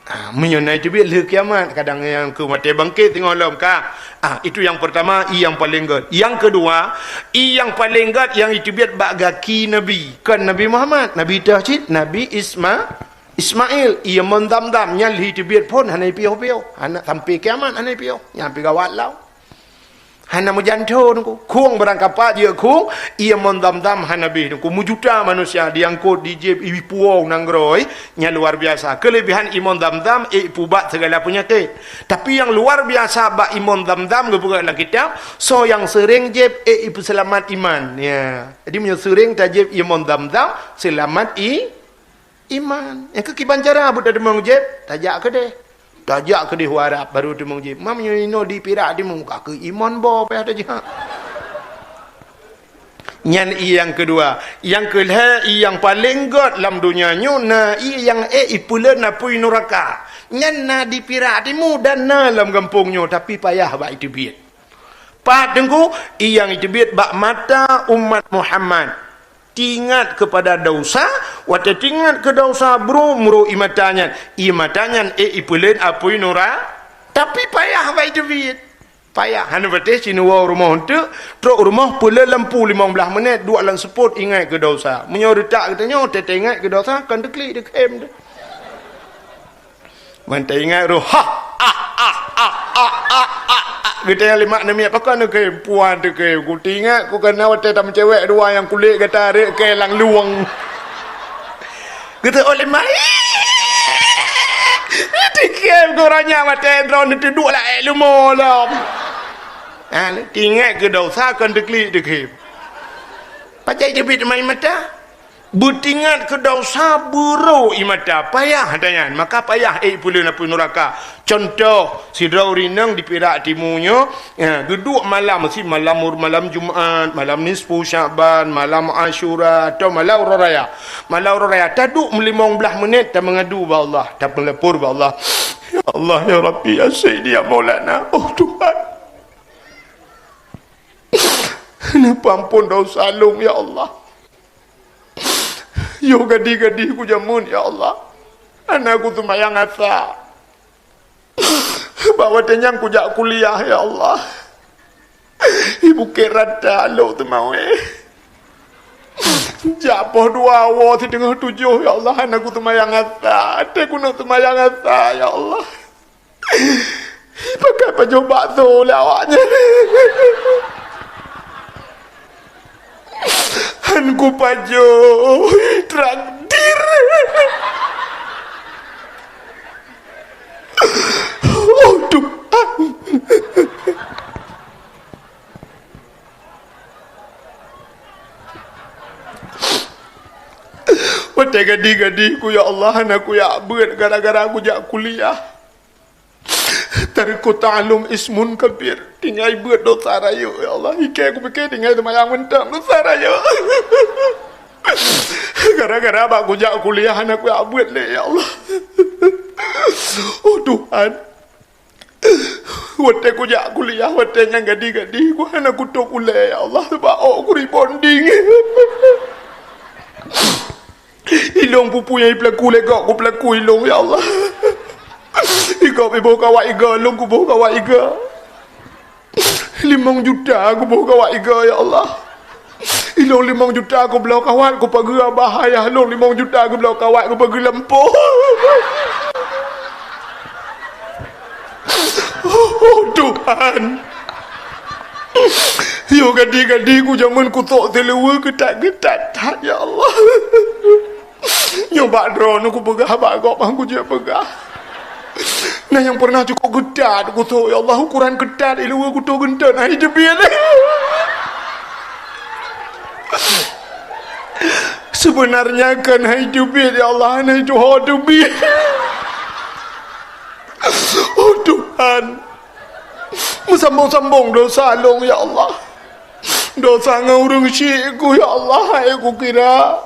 Ah, meunyoe na iteubiet lheueh kiamat, kadang nyang keu watée bangkét singoh lom ka. Ah, itu nyang peurtama, ié nyang paleng gét. Nyang keudua, ié nyang paleng gét nyang iteubiet bak gaki Nabi. Kon Nabi Muhammad, Nabi teuh cit, Nabi Isma-, Ismail, ié mon Zamzam, nyan lheueh iteubiet phon hana ipiôh-piôh, hana sampai kiamat hana ipiôh, nyan pih gawat lom. Hana meujanto Teungku, khueng barangkapat jeuet khueng, ié mon Zamzam hana abéh Teungku, meujuta manusia diangkot, dijieb, ipuwoe nanggroe, nyan luar biasa. Keulebihan ié mon Zamzam, ék ipeuubat sigala peunyakét. Tapi nyang luar biasa bak ié mon Zamzam geupeugah lam kitab, soe nyang seuréng jieb, ék ipeuseulamat iman. Ya. Jadi meunyoe seuréng tajieb ié mon Zamzam, seulamat i-, iman. Nyang keu kiban cara buet tadeungoe jieb, tajak keudeh. Tajak keudeh u Arab, baru teumong jieb. Meunyoe inoe di Pirak Timu, ka keu ié mon boh payah tajak. Nyan ié nyang keudua. Nyang keulhèe, ié nyang paleng gét lam donya nyoe na ié nyang ék ipeuleuet apui nuraka. Nyan na di Pirak Timu dan na lam gampông nyoe, tapi payah bak iteubiet. Pat Teungku, ié nyang iteubiet bak mata umat Muhammad. Teuingat keupada desya, watée teuingat keu desya brok meurok ié mata nyan. Ié mata nyan ék ipeuleuet apui nura-, tapi payah bak iteubiet. Payah, hana patéh sinewoe rumoh eunteuk, trok rumoh peuleuet lampu limong blaih menét, duek lam seupôt ingat keu desya. Meunyoe reutak geutanyoe, teuingat keu desya, kon teuklik deukhém teuh. Mantong ingat roh, ha, ah, ah, ah, ah, ah, ah, ah. Geutanyong lé mak namiet, "Pakon teuh khem, puan teuh khem?" Kuteuingat, ku kana watèe tameucewek dua nyang kulét gata rhot khem lam luwang. Geuteuôt lé mak, "Teuh khem, gurèe nyan watèe droeneuh teuduek laén leumo lom." Ha, teuingat keu desya kon teuklik teuh khem. Pajan teubiet ma-, mata. Beuteuingat keu desya beurô ié mata, payah tanyan, maka payah ék puleuen apui nuraka. Cuntoh, sidroe ureueng inong di Pirak Timu nyoe, eh, geuduek malam, si malam, malam Jumat, malam nisfu Syakban, malam Asyura, atau malam Uroe Raya. Malam Uroe Raya, taduek meulimong blaih menit, tameungadu bak Allah, tapeulapor bak Allah. "Ya Allah, ya Rabbi, ya Sayyidi, ya Maulana, oh Tuhan. Neupeuampon desya lôn, ya Allah. Yoh gadih-gadih kujameun, ya Allah. Hana kuseumayang asa. Bak watèe nyan kujak kuliah, ya Allah. Di Bukét Rata, Lhokseumawe. Jak poh dua woe siteungoh tujoh, ya Allah, hana kuseumayang asa. Watèe kuneuk seumayang asa, ya Allah. Pakai pajoh bakso lé awaknyan. Han kupajoh, traktir. Oh Tuhan. Watèe gadih-gadih ku, ya Allah, hana kujak beuet gara-gara kujak kuliah. Tarku ta'allum ismun kabir. Tinggai beuet desya rayeuk, ya Allah. Ikei kupike tinggai seumayang mantong desya rayeuk. Gara-gara bak kujak kuliah hana kujak beuet lé, ya Allah. Oh Tuhan. Watèe kujak kuliah, watèe nyan gadih-gadih, ku hana kutôp ulèe, ya Allah, sabab ôk ku rebonding. Ilôn peue-peue nyang ipeulaku lé gob kupeulaku ilôn, ya Allah. Igob iboh keu awak iga, lôn kuboh keu awak iga. Limong juta kuboh keu awak iga, ya Allah. Ilôn limong juta kubloe kawat kupageue abah ayah lôn, limong juta kubloe kawat kupageue lampôh. Oh Tuhan. Yoh gadih-gadih kujameun kusok siluweue keutat-keutat that, ya Allah. Nyoe bak droeneuh kupeugah, bak gob han kujeuet peugah. Na nyang pernah cukôp keutat kusok, ya Allah, ukoran keutat siluweue kutoh geunteun han teubiet. Sebenarnya kon han teubiet, ya Allah, han tuho teubiet. Oh Tuhan, meusambong-sambong desya lôn, ya Allah. Desya ngon ureueng syik ku, ya Allah, hai kukira.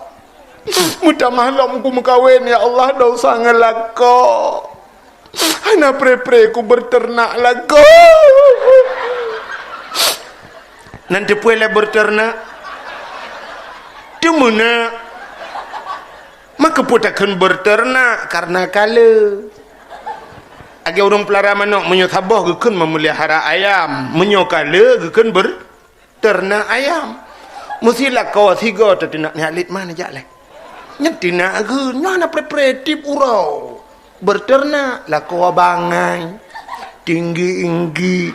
Meutamah lom kumeukawen, ya Allah, desya ngon lakoe. Hana pre-pre kubeuteunak lakoe. Nan teupeue lé beuteunak? Teumeunak. Maka peue takheun beuteunak? Karena kala. Lagèe ureueng peulara manok, meunyoe saboh geukheun memelihara ayam, meunyoe kala geukheun ber- teunak ayam. Meusi lakoe sigoe teuteunak, nyak lét ma neujak lé. Nyan teunak geuh, nyoe hana pre-pre tiep uroe. Beuteunak lakoe bangai, tinggi-inggi,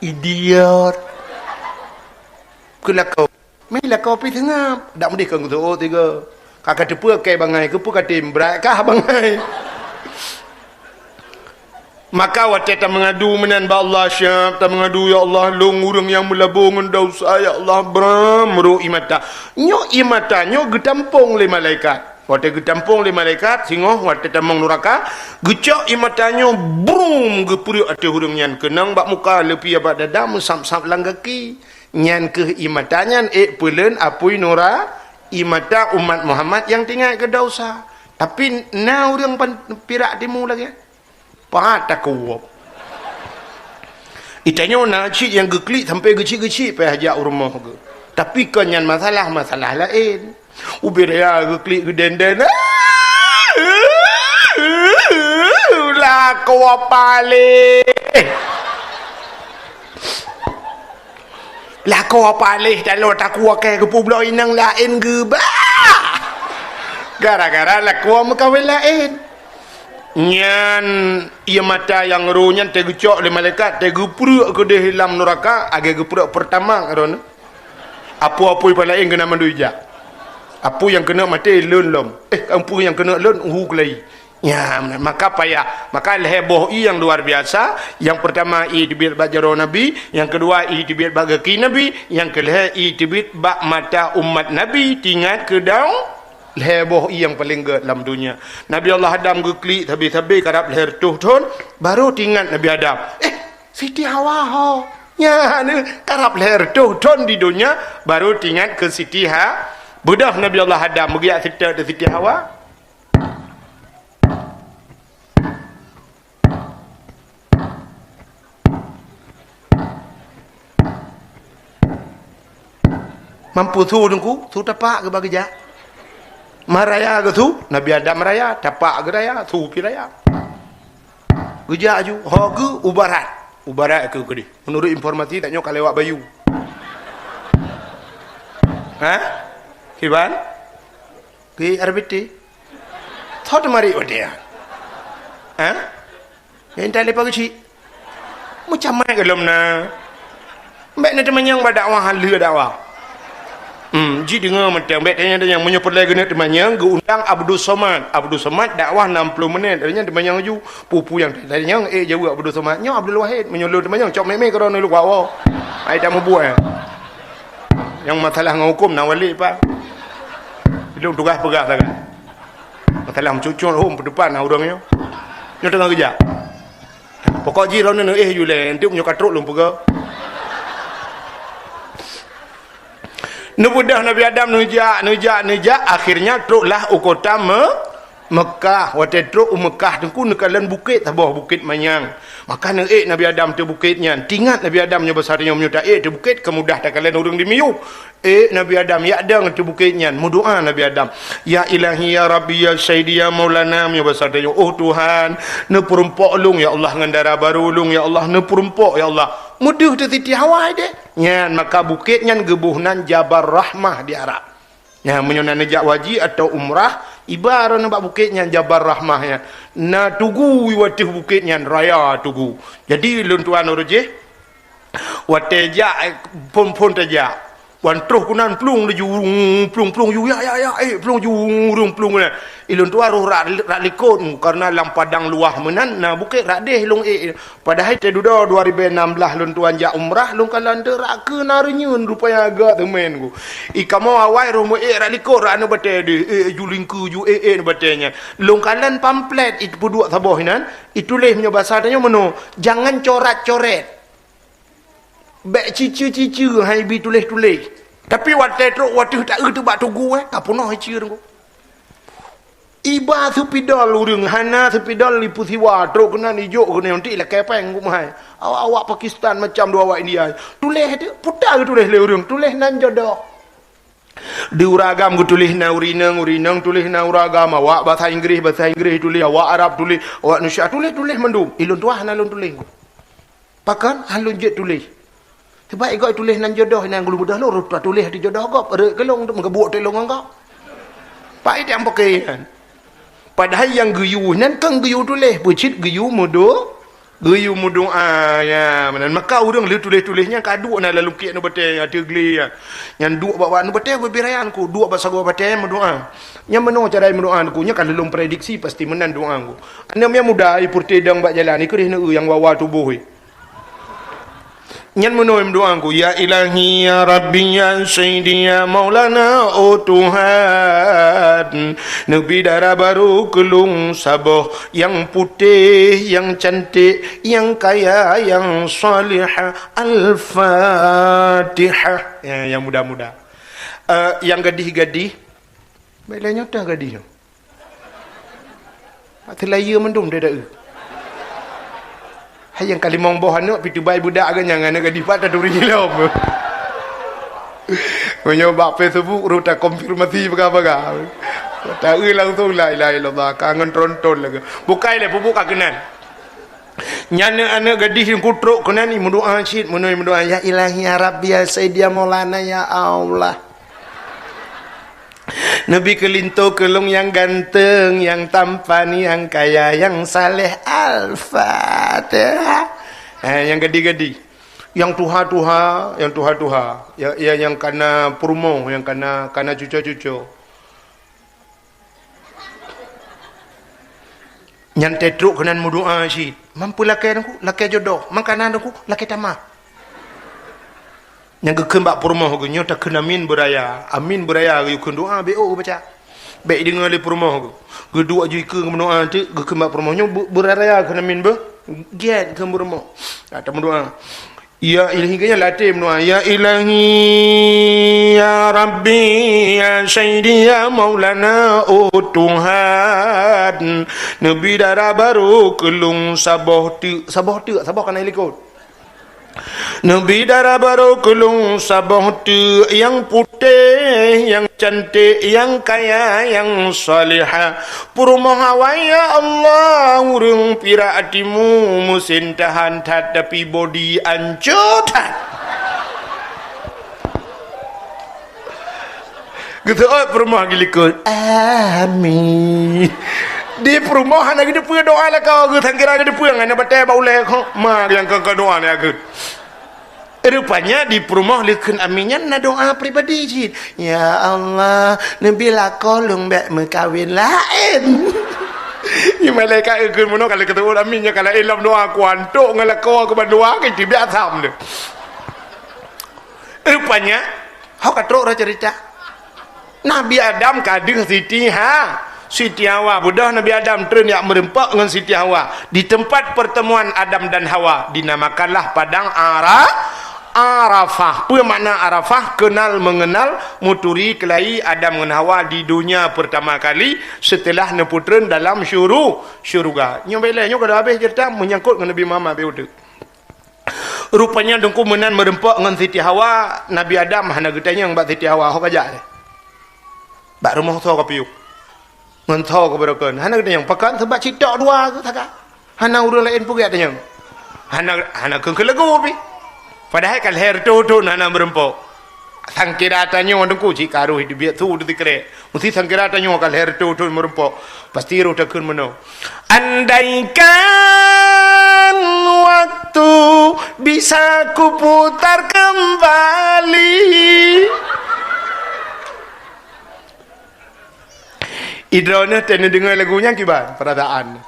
idiot. Keu lakoe, mé lakoe pih seungab, dak meudeh keu geuseuôt sigoe. Ka ka teupeue kèe bangai, keupeue ka tem brat kah bangai. Maka watèe tameungadu meunan bak Allah, siap tameungadu, "Ya Allah, lôn ureueng nyang meulabô ngon desya, ya Allah, bram rhot ié mata." Nyoe ié mata nyoe geutampông lé malaikat. Watèe geutampông lé malaikat, singoh watèe tamong nuraka, geucok ié mata nyoe, brum, geupeureuek ateueh ureueng nyan keunong bak muka, leupie bak dada, meusab-sab lam gaki. Nyan kheueh ié mata nyan ék peuleuen apui nura-, ié mata umat Muhammad nyang teuingat keu desya. Tapi na ureueng pan-, Pirak Timu lagèe pat takuwöb. Itanyoe na cit nyang geuklik sampoe geuchik-geuchik payah jak u rumoh geuh. Tapi kon nyan masalah, masalah laén. Ubé raya geuklik geudenden. Lakoe paléh. Lakoe paléh taloe takue keu peubloe inong laén geuba. Gara-gara lakoe meukawen laén. Nyan ie mata nyang roh nyan teuh geucok lé malaikat, teuh geupreuek keudeh lam nuraka, lagée geupreuek Pertamax droeneuh. Apui-apui pih laén keunan mandum ijak. Apui nyang keuneuk maté lôn lom. Eh, apui nyang keuneuk lôn, uhu keulayi. Nyan, maka payah. Maka lhée boh ie nyang luar biasa. Nyang peurtama ie teubiet bak jaroe Nabi, nyang keudua ie teubiet bak gaki Nabi, nyang keulhée ie teubiet bak mata umat Nabi, tingat keu dong. Lhée boh ie nyang paleng gét lam donya. Nabi Allah Adam geuklik sabe-sabe karab lhée reutôh thon, barô teuingat Nabi Adam. Eh, Siti Hawa ho. Nyan, karab lhée reutôh thon di donya, barô teuingat keu Siti Ha-, beudôh Nabi Allah Adam meugeujak seutôt di Siti Hawa. Mampu su teungku, su tapak geuba geujak. Meuraya geusu, Nabi Adam meuraya, tapak geuraya, su pih raya. Geujak aju, ho geu u barat. U barat keu keudeh. Menurut informasi, tanyoe ka lewat bayu. Ha? Kiban? Ke R B T? Thot marit watée nyan. Ha? Nyang intat leupah geuchik. Meucamai gohlom na. Bék na teumanyong bak dakwah, haleue dakwah. Hmm, ji deungoe mantong, bék tanyong-tanyong. Meunyoe peureulée geuneuk teumanyong, geuundang Abdul Somad. Abdul Somad dakwah enam puluh menit. Nyan teumanyong laju. Peue-peue nyang tanyong, eh, jaweueb Abdul Somad. Nyoe Abdul Wahid. Meunyoe lôn teumanyong, cok mémé keudroe neuleuek wak woe. Ai tak meubuet, eh. Nyang masalah ngon huköm na wali, Pak. Lôn tugaih peugah sagai. Masalah meucut-cut hom peudepan na ureuëng nyoe. Nyoe teungoh geujak. Pokok jih droeneuh neuéh ju lé, enteuk meunyoe ka trok lôn peugah. Neubeudôh Nabi Adam neujak, neujak, neujak, akhirnya troklah u kota Me-, Mekah. Watée trok u Mekah teungku neukalon bukét saboh, Bukét Manyang. Maka neuék Nabi Adam teuh bukét nyan. Tingat Nabi Adam nyoe basa tanyoe meunyoe taék teuh bukét ka mudah takalon ureuëng di miyueb. Eh, Nabi Adam, yak dong teuh bukét nyan, meudoá Nabi Adam. Ya Ilahi, ya Rabbi, ya Sayyidi, ya Maulana, meunyoe basa tanyoe, oh Tuhan, neupeurumpok lôn, ya Allah, ngon dara barô lôn, ya Allah, neupeurumpok, ya Allah. Meudeuh teuh Siti Hawa deh. Nyan, maka bukét nyan geuboh nan Jabal Rahmah di Arab. Nyan, meunyoe na neujak haji atau umrah, iba droeneuh bak bukét nyan Jabal Rahmah nyan. Na tugu u ateueh bukét nyan, raya tugu. Jadi, lôn tuan ureuëng jih, watée jak, eh, phon-phon tajak. Wan troh keunan plueng laju, plueng, plueng ju, ya, ya, ya, eh, plueng ju, ureuëng plueng keunan. Ilôn tuan roh rak, rak likot, karena lam padang luwah meunan, na bukét rak deh lôn ék. Padahai teududoe dua ribèe nam blah lôn tuan jak umrah, lôn kalon teuh rak keu na reunyeun rupanya agak teumèn ku. I kamoe awai roh meu ék rak likot, rak aneuk batèe deh, ék ju lingkeu ju, ék, ék batèe nyan. Lôn kalon pamflet i peuduek saboh inan, ituléh meunyoe basa tanyoe meunoe, jangan corat-coret. Bèk ciceue-ciceue hai bi tuléh-tuléh. Tapi watèe trok, watèe taeu teuh bak tugu, eh, ka peunoh iceue teungku. Iba seupidol ureueng, hana seupidol ipeusiwa, trok keunan ijok keunan, nyoe ti lakèe pèng keu meuhai. Awak-awak Pakistan macam dua awak India. Tuléh teuh, peue ta geutuléh lé ureueng, tuléh nan jodoh. Di ureueng agam geutuléh nan ureueng inong, ureueng inong tuléh nan ureueng agam, awak basa Inggréh, basa Inggréh tuléh, awak Arab tuléh, awak Indonesia tuléh, tuléh mandum. Ilôn tuah hana lôn tuléh. Pakon? Hana lôn jeuet tuléh. Sabab igoe tuléh nan jodoh, inan geuleubeudoh lôn, rot tuléh di jodoh gob, rot keu lôn, meugeubuk teulông ngon gob. Pak, i nyang paké nyan. Padahai nyang geuyue nyan kon geuyue tuléh, peucit geuyue meudo-, geuyue meudoa, ya, meunan. Maka ureueng lheueh tuléh-tuléh nyan ka duek na lam lungkiek aneuk batèe, ateueh glé nyan. Nyan duek bak, bak aneuk batèe beubirayan ku, duek bak sagoe batèe meudoa. Nyan meunoe cara meudoa ku, nyan ka lôn prediksi pasti meunan doa ku. Aneuk nyang muda, i peureutidong bak jalan, i keudeh neu nyang wawa tuboh, i. Nyan meunoe meudoa ku, "Ya Ilahi, ya Rabbi, ya Sayyidi, ya Maulana, oh Tuhan, neubi dara barô keu lôn saboh, nyang putéh, nyang cantik, nyang kaya, nyang salihah." Al-Fatihah. Ya, nyang muda-muda. Eh, nyang gadih-gadih, bèk lé nyoe teuh gadih nyoe. Seulaya mandum dada eu. Hai nyang ka limong boh aneuk, pih tubai budak geuh nyang aneuk gadih pat taturi lom. Meunyoe bak Facebook rot takonfirmasi peugah-peugah. Taeu langsung, la ilaha illallah, ka ngon tronton lagèe. Bukai lé pupuk ka keunan. Nyan aneuk gadih nyang kutrok keunan, i meudoa cit, meunoe meudoa, "Ya Ilahi, ya Rabbi, ya Sayyidi, ya Maulana, ya Allah." Neubi keu linto keu lôn nyang ganteng, nyang tampan, nyang kaya, nyang saleh. Al-Fatihah. Eh, nyang gadi-gadi. Nyang tuha-tuha, nyang tuha-tuha. Ya, ya, nyang kana peurumoh, nyang kana, kana cuco-cuco. Nyan teuh trok keunan meudoa cit. Mampu lakée Teungku, lakée jodoh. Makanan Teungku, lakée tamah. Nyang geukheun bak peurumoh geuh nyoe takheun amin beuraya. Amin beuraya geuyue kheun doa, bék oh geubaca. Bék ideungoe lé peurumoh geuh. Geuduek aju ikeue geumeudoa teuk, geukheun bak peurumoh nyoe beu-, beuraya kheun amin beuh. Giet kheun peurumoh. Ka tameudoa. Ya Ilahi, geuhnyan latém doa. Ya Ilahi, ya Rabbi, ya Sayyidi, ya Maulana, oh Tuhan, neubi dara barô keu lôn saboh teuk. Saboh teuk, saboh kana ilikot. Neubi dara barô keu lôn saboh teuk nyang putéh, nyang canték, nyang kaya, nyang salihah. Peurumoh awai, ya Allah, ureuëng pirak timu, meusén tahan that, tapi bodi ancô that. Geuseuôt peurumoh geulikot. Amin. Di peurumoh hana geuteupeue doa lakoe, geuh sangkira geuteupeue ngon batée bak ulée kho. Ma nyang keu doa nyan geuh. Rupanya di peurumoh lé kheun amin nyan na doa pribadi cit. Ya Allah, neubi lakoe lôn bék meukawen laén. Nyoe malaikat geukheun meunoe ka lheueh geuteuôt amin nyan ka laén lom doa kuantok ngon lakoe keu bandua ka tibiak asam deh. Rupanya, ho ka trok roh cerita. Nabi Adam ka deuh Siti Ha-, Siti Hawa. Beudôh Nabi Adam treun jak meureumpok ngon Siti Hawa. Di tempat pertemuan Adam dan Hawa, dinamakanlah Padang Ara-, Arafah. Peue makna Arafah? Kenal mengenal, meuturi keulayi Adam ngon Hawa di donya pertama kali setelah neupeutreun dalam syuru-, syuruga. Nyoe bela nyoe ka habéh cerita menyangkut ngon Nabi Muhammad, beu udeuek. Rupanya Teungku meunan meureumpok ngon Siti Hawa, Nabi Adam hana geutanyong bak Siti Hawa, "Ho kajak lé?" Bak rumoh soe kapiôh? Ngon soe kabarokon? Hana geutanyong. Pakon? Sabab cit tok dua geuh sagai. Hana ureuëng laén peugah tanyong. Hana, hana keu-keu lagu pih. Padahai ka lhèe reutôh thon hana meureumpok. Sangkira tanyoe Teungku cit ka roh di biet su di sikrek. Meusti sangkira tanyoe ka lhèe reutôh thon meureumpok. Pasti roh takheun meunoe. Andaikan waktu bisa kuputar kembali. Idroeneuh teuh neudeungoe lagu nyan kiban perasaan.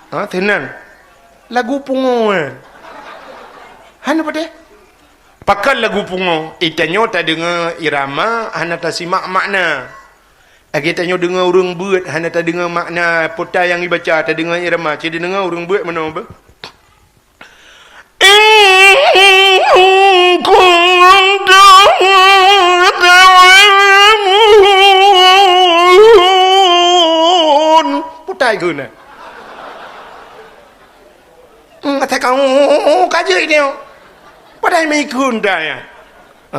Ha, teunang. Lagu pungo nyan. Hana padeh. Pakon lagu pungo? Itanyoe tadeungoe irama hana tasimak makna. Lagèe tanyoe deungoe ureueng beuet hana tadeungoe makna pota nyang ibaca, tadeungoe irama, ci deungoe ureueng beuet meunoe beuh. In kuntum ta'lamun. Pota geuna. Hmm, kata kau ka jeuet nyoe. Padahai meuikun dah ya.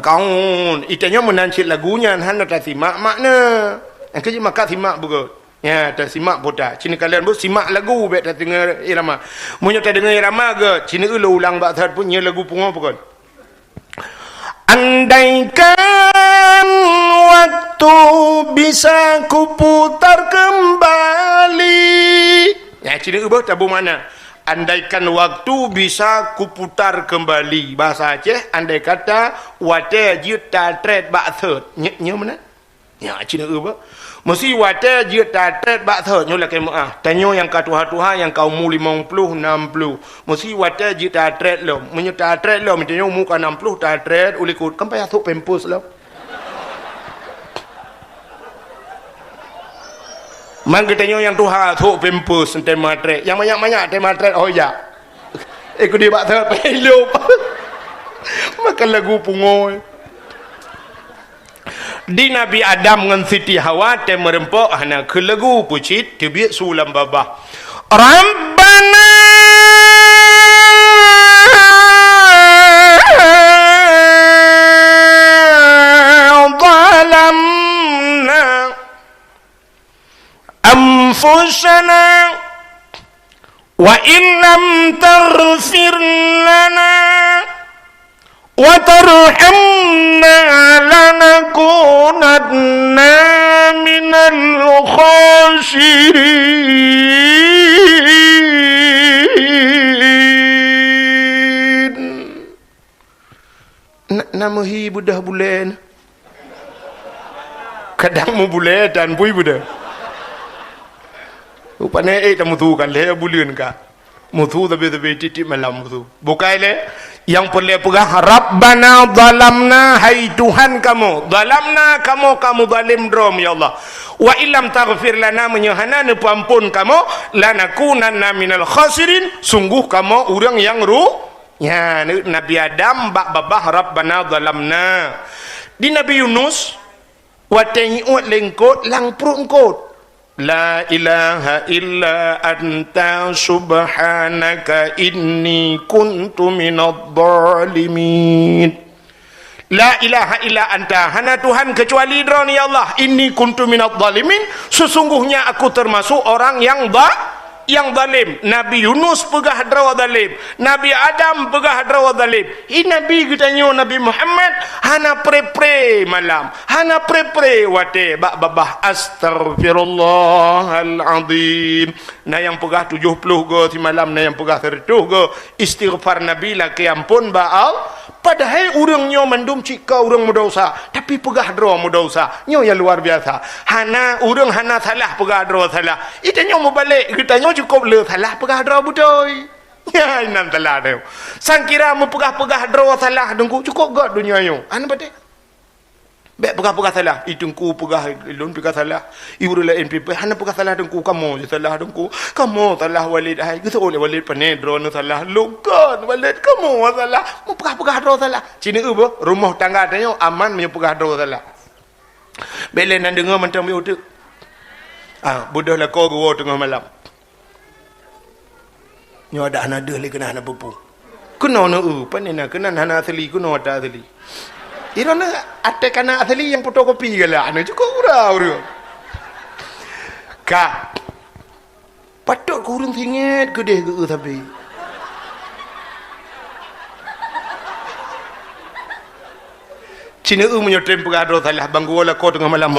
Kaun, itanyoe meunan cit lagu nyan hana tasimak makna. Nyang keuh jeuet maka simak beugöt. Nya, tasimak pota. Ci neukalon beuh simak lagu bèk tadeungoe irama. Meunyoe tadeungoe irama geuh, ci neueu lôn ulang bak that pun nyoe lagu pungo pakon. Andaikan waktu bisa kuputar kembali. Ya, ci neueu beuh tabu makna. Andaikan waktu bisa kuputar kembali. Bahasa Aceh, andai kata watèe jeuet tatrét bak thot. Nyoe, nyoe meunan. Nyak ci neueu beuh. Meusi watèe jeuet tatrét bak thot nyoe lakèe meu'ah. Tanyoe nyang ka tuha-tuha nyang ka umu limong ploh, nam ploh. Meusi watèe jeuet tatrét lom. Meunyoe tatrét lom, tanyoe umu ka nam ploh tatrét u likot. Kan payah sôk pampers lom. Man geutanyoe nyang tuha sôk pampers, entèe matrét. Nyang manyak-manyak entèe matrét, oh ya. Eh, kudeh bak thot, payah ilop. Makan lagu pungo. Di Nabi Adam ngon Siti Hawa teumeureumpok hana kheun lagu peucit teubiet su lam babah. Rabbana zalamna anfusana wa in lam taghfir lana wa tarhamna lanakunanna khasirin. Na, na meuhi beudôh bulèe na. Kadang meubulèe dan bui beudôh. Rupanya, eh, tamutu kan, lhèe buleuen ka. Mutu tapi-tapi tiep-tiep malam mutu. Bukai lé, nyang peureulèe peugah, "Rabbana zalamna," hai Tuhan kamoe, "zalamna," kamoe ka meuzalim droe, ya Allah. "Wa illam taghfir lana," meunyoe hana neupeuampôn kamoe, "lanakunanna minal khasirin," sungguh kamoe ureuëng nyang ru-, Nyan, Nabi Adam bak babah, "Rabbana zalamna." Di Nabi Yunus, watèe nyiuet lé eungkôt lam pruet eungkôt, "La ilaha illa anta subhanaka inni kuntu minadh dhalimin." "La ilaha illa anta," hana Tuhan keucuali Droeneuh, ya Allah, "inni kuntu minadh dhalimin," sesungguhnya aku termasuk orang yang ba-, nyang zalim. Nabi Yunus peugah droe zalim, Nabi Adam peugah droe zalim. Hi Nabi geutanyoe Nabi Muhammad hana pré-pré malam, hana pré-pré watèe bak babah, "Astaghfirullahal azim." Na nyang peugah tujoh ploh goe simalam, na nyang peugah sireutoh goe istighfar Nabi lakèe ampôn bak Allah. Padahai ureuëng nyoe mandum cit ka ureuëng meudesya, tapi peugah droe meudesya. Nyoe nyang luar biasa. Hana ureuëng hana salah peugah droe salah. Geutanyoe meubalek, geutanyoe cukôp le salah peugah droe beutôi. Nyan salah nyoe. Sangkira meupeugah-peugah droe salah Teungku, cukôp göt donya nyoe. Hana patéh. Bèk peugah-peugah salah. "Ih, Teungku peugah lôn peugah salah. Ih, ureuëng laén pih hana peugah salah Teungku. Kamoe je salah Teungku. Kamoe salah Walid hai." Geuseuôt lé Walid, "Pané droeneuh salah?" "Lôn kon Walid, kamoe salah." Meupeugah-peugah droe salah. Ci neueu beuh, rumoh tangga tanyoe aman meunyoe peugah droe salah. Bèk lé nan deungoe mantong bèk uteuk. Ah, beudôh lakoe geuwoe teungoh malam. Nyoe adak hana deuh lé keunan hana peue-peue. Keunoe neueu, pane na keunan hana asli, keunoe ata asli. Droeneuh até kana asli nyang fotokopi galak, na cukôp gura ureuëng. Ka. Patôt keu ureuëng singét keudeh geu-eu sabe. Ci neueu meunyoe tem peugah droe salah, ban geuwoe lakoe teungoh malam.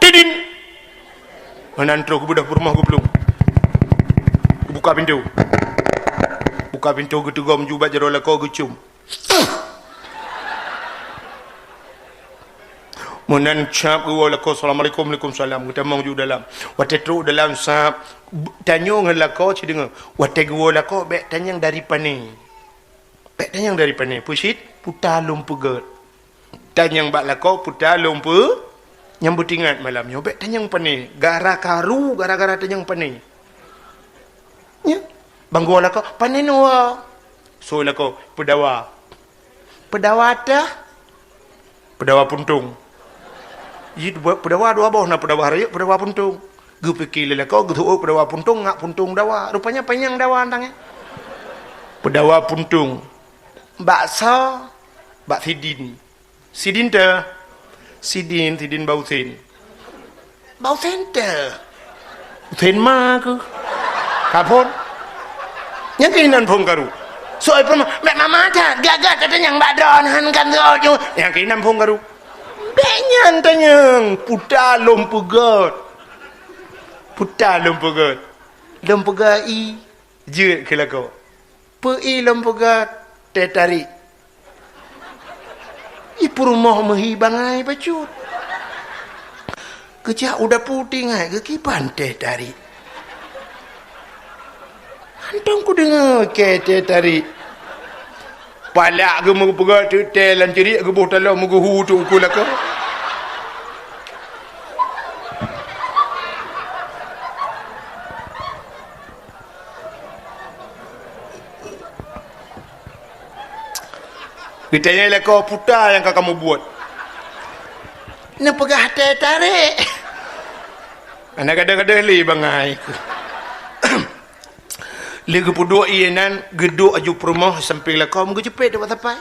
Tidin. Meunan troh geubeudôh peurumoh geuplueng. Geubuka pintoe. Buka pintoe geuteugom ju bak jaroe lakoe geucium. Meunan cap geuwoe lakoe, "Assalamualaikum." "Waalaikumsalam." Geutamong ju dalam. Watèe trok dalam sab, tanyoe ngon lakoe ci deungoe. Watèe geuwoe lakoe bèk tanyong dari pane. Bèk tanyong dari pane. Peusit, puta lôn peugöt. Tanyong bak lakoe, puta lôn peu-, nyang beutingat malam nyoe. Bèk tanyong pane. Gara karu, gara-gara tanyong pane. Nyan. Ban geuwoe lakoe, "Pane neuwoe?" Soe lakoe, "Peudawa." "Peudawa teuh?" "Peudawa puntông." Jih peudawa dua boh, na peudawa rayeuk, peudawa puntông. Geupike lé lakoe, geuseuôt peudawa puntông, ngak puntông dawa. Rupanya panyang dawa nyan. Peudawa puntông. Bak soe? Bak Sidin. Sidin teuh? Sidin, Sidin Bausen. Bausen teuh? Usen ma keuh. Ka phôn. Nyang keuh inan phôn karu. Soe peurumoh, "Bèk mama that, gagah tatanyong bak droeneuh kan soe." Nyang keuh inan phôn karu. Bèk nyan tanyong, puta lôn peugöt. Puta lôn peugöt. Lôn peugöt ie, jeuet keu lakoe. Peu ie lôn peugöt, teh tarik. Ih, peurumoh meuhi bangai bacut. Geujak u dapu tingai geukiban teh tarik. Hantom kudeungoe keu teh tarik. Palak geumeupeugah teuk teh lam ceurik geuboh taloe meugeuhu teuk ukeue lakoe. Geutanyong lakoe, "Puta nyang ka kamoe buet?" "Neupeugah teh tarik." Hana gadôh-gadôh lé bangai. Lé geupeuduek ie nan, geuduek aju peurumoh sampéng lakoe, meugeujeuet bak sapai.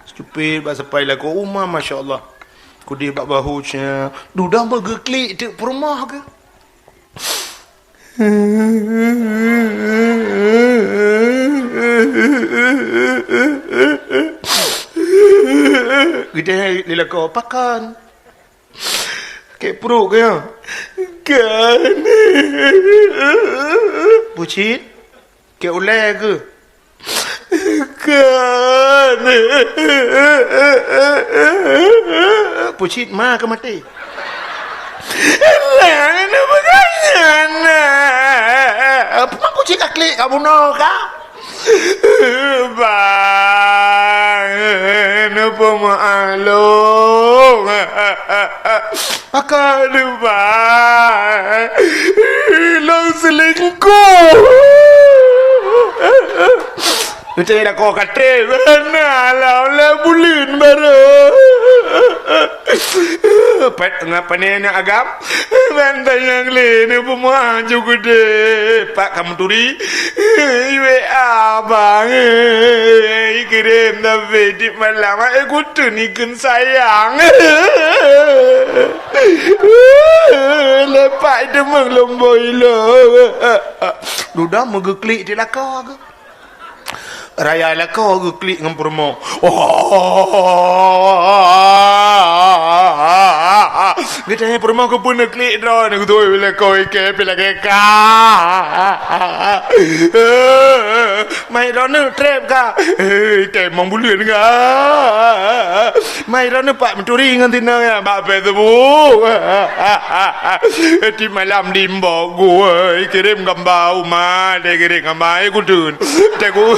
Jeuet bak sapai lakoe, uma, masya Allah. Keudeh bak bahu, cia, dudoe meugeuklik teuk peurumoh keuh. Geutanyong lé lakoe, "Pakon?" Kek pruet keu nyoe? Kan. Bucit? Kek ulèe keuh? Kan. Bucit ma keu maté. Laén peugah nyan. Peue bucit ka klik ka bunoe ka? Bang, neupeumaklum. Pakon, Bang? Lôn selingkuh. Beutôi lakoe katé, na lam lé buleuen barô. Pat ngon pane na agam. Ban tanyong lé neupeumaklum geude. Pat ka meuturi. W A bang, eh, kirém tapi di malam, eh, kuteun ikheun sayang. Lepak deungon lombo ilo. Dudoe meugeuklik di lakoe geuh. Raya lakoe geuklik ngon peurumoh. Oh. Geutanyong peurumoh keupeue neuklik droeneuh, geutôi lakoe ikei pih lagèe ka. Mai droeneuh trép ka. Ikei mang buleuen ka. Mai droeneuh pat meuturi ngon sinong ya bak Facebook. Di malam di mbok gue kirém gamba uma, deh kirém gamba ai kuteun. Teku,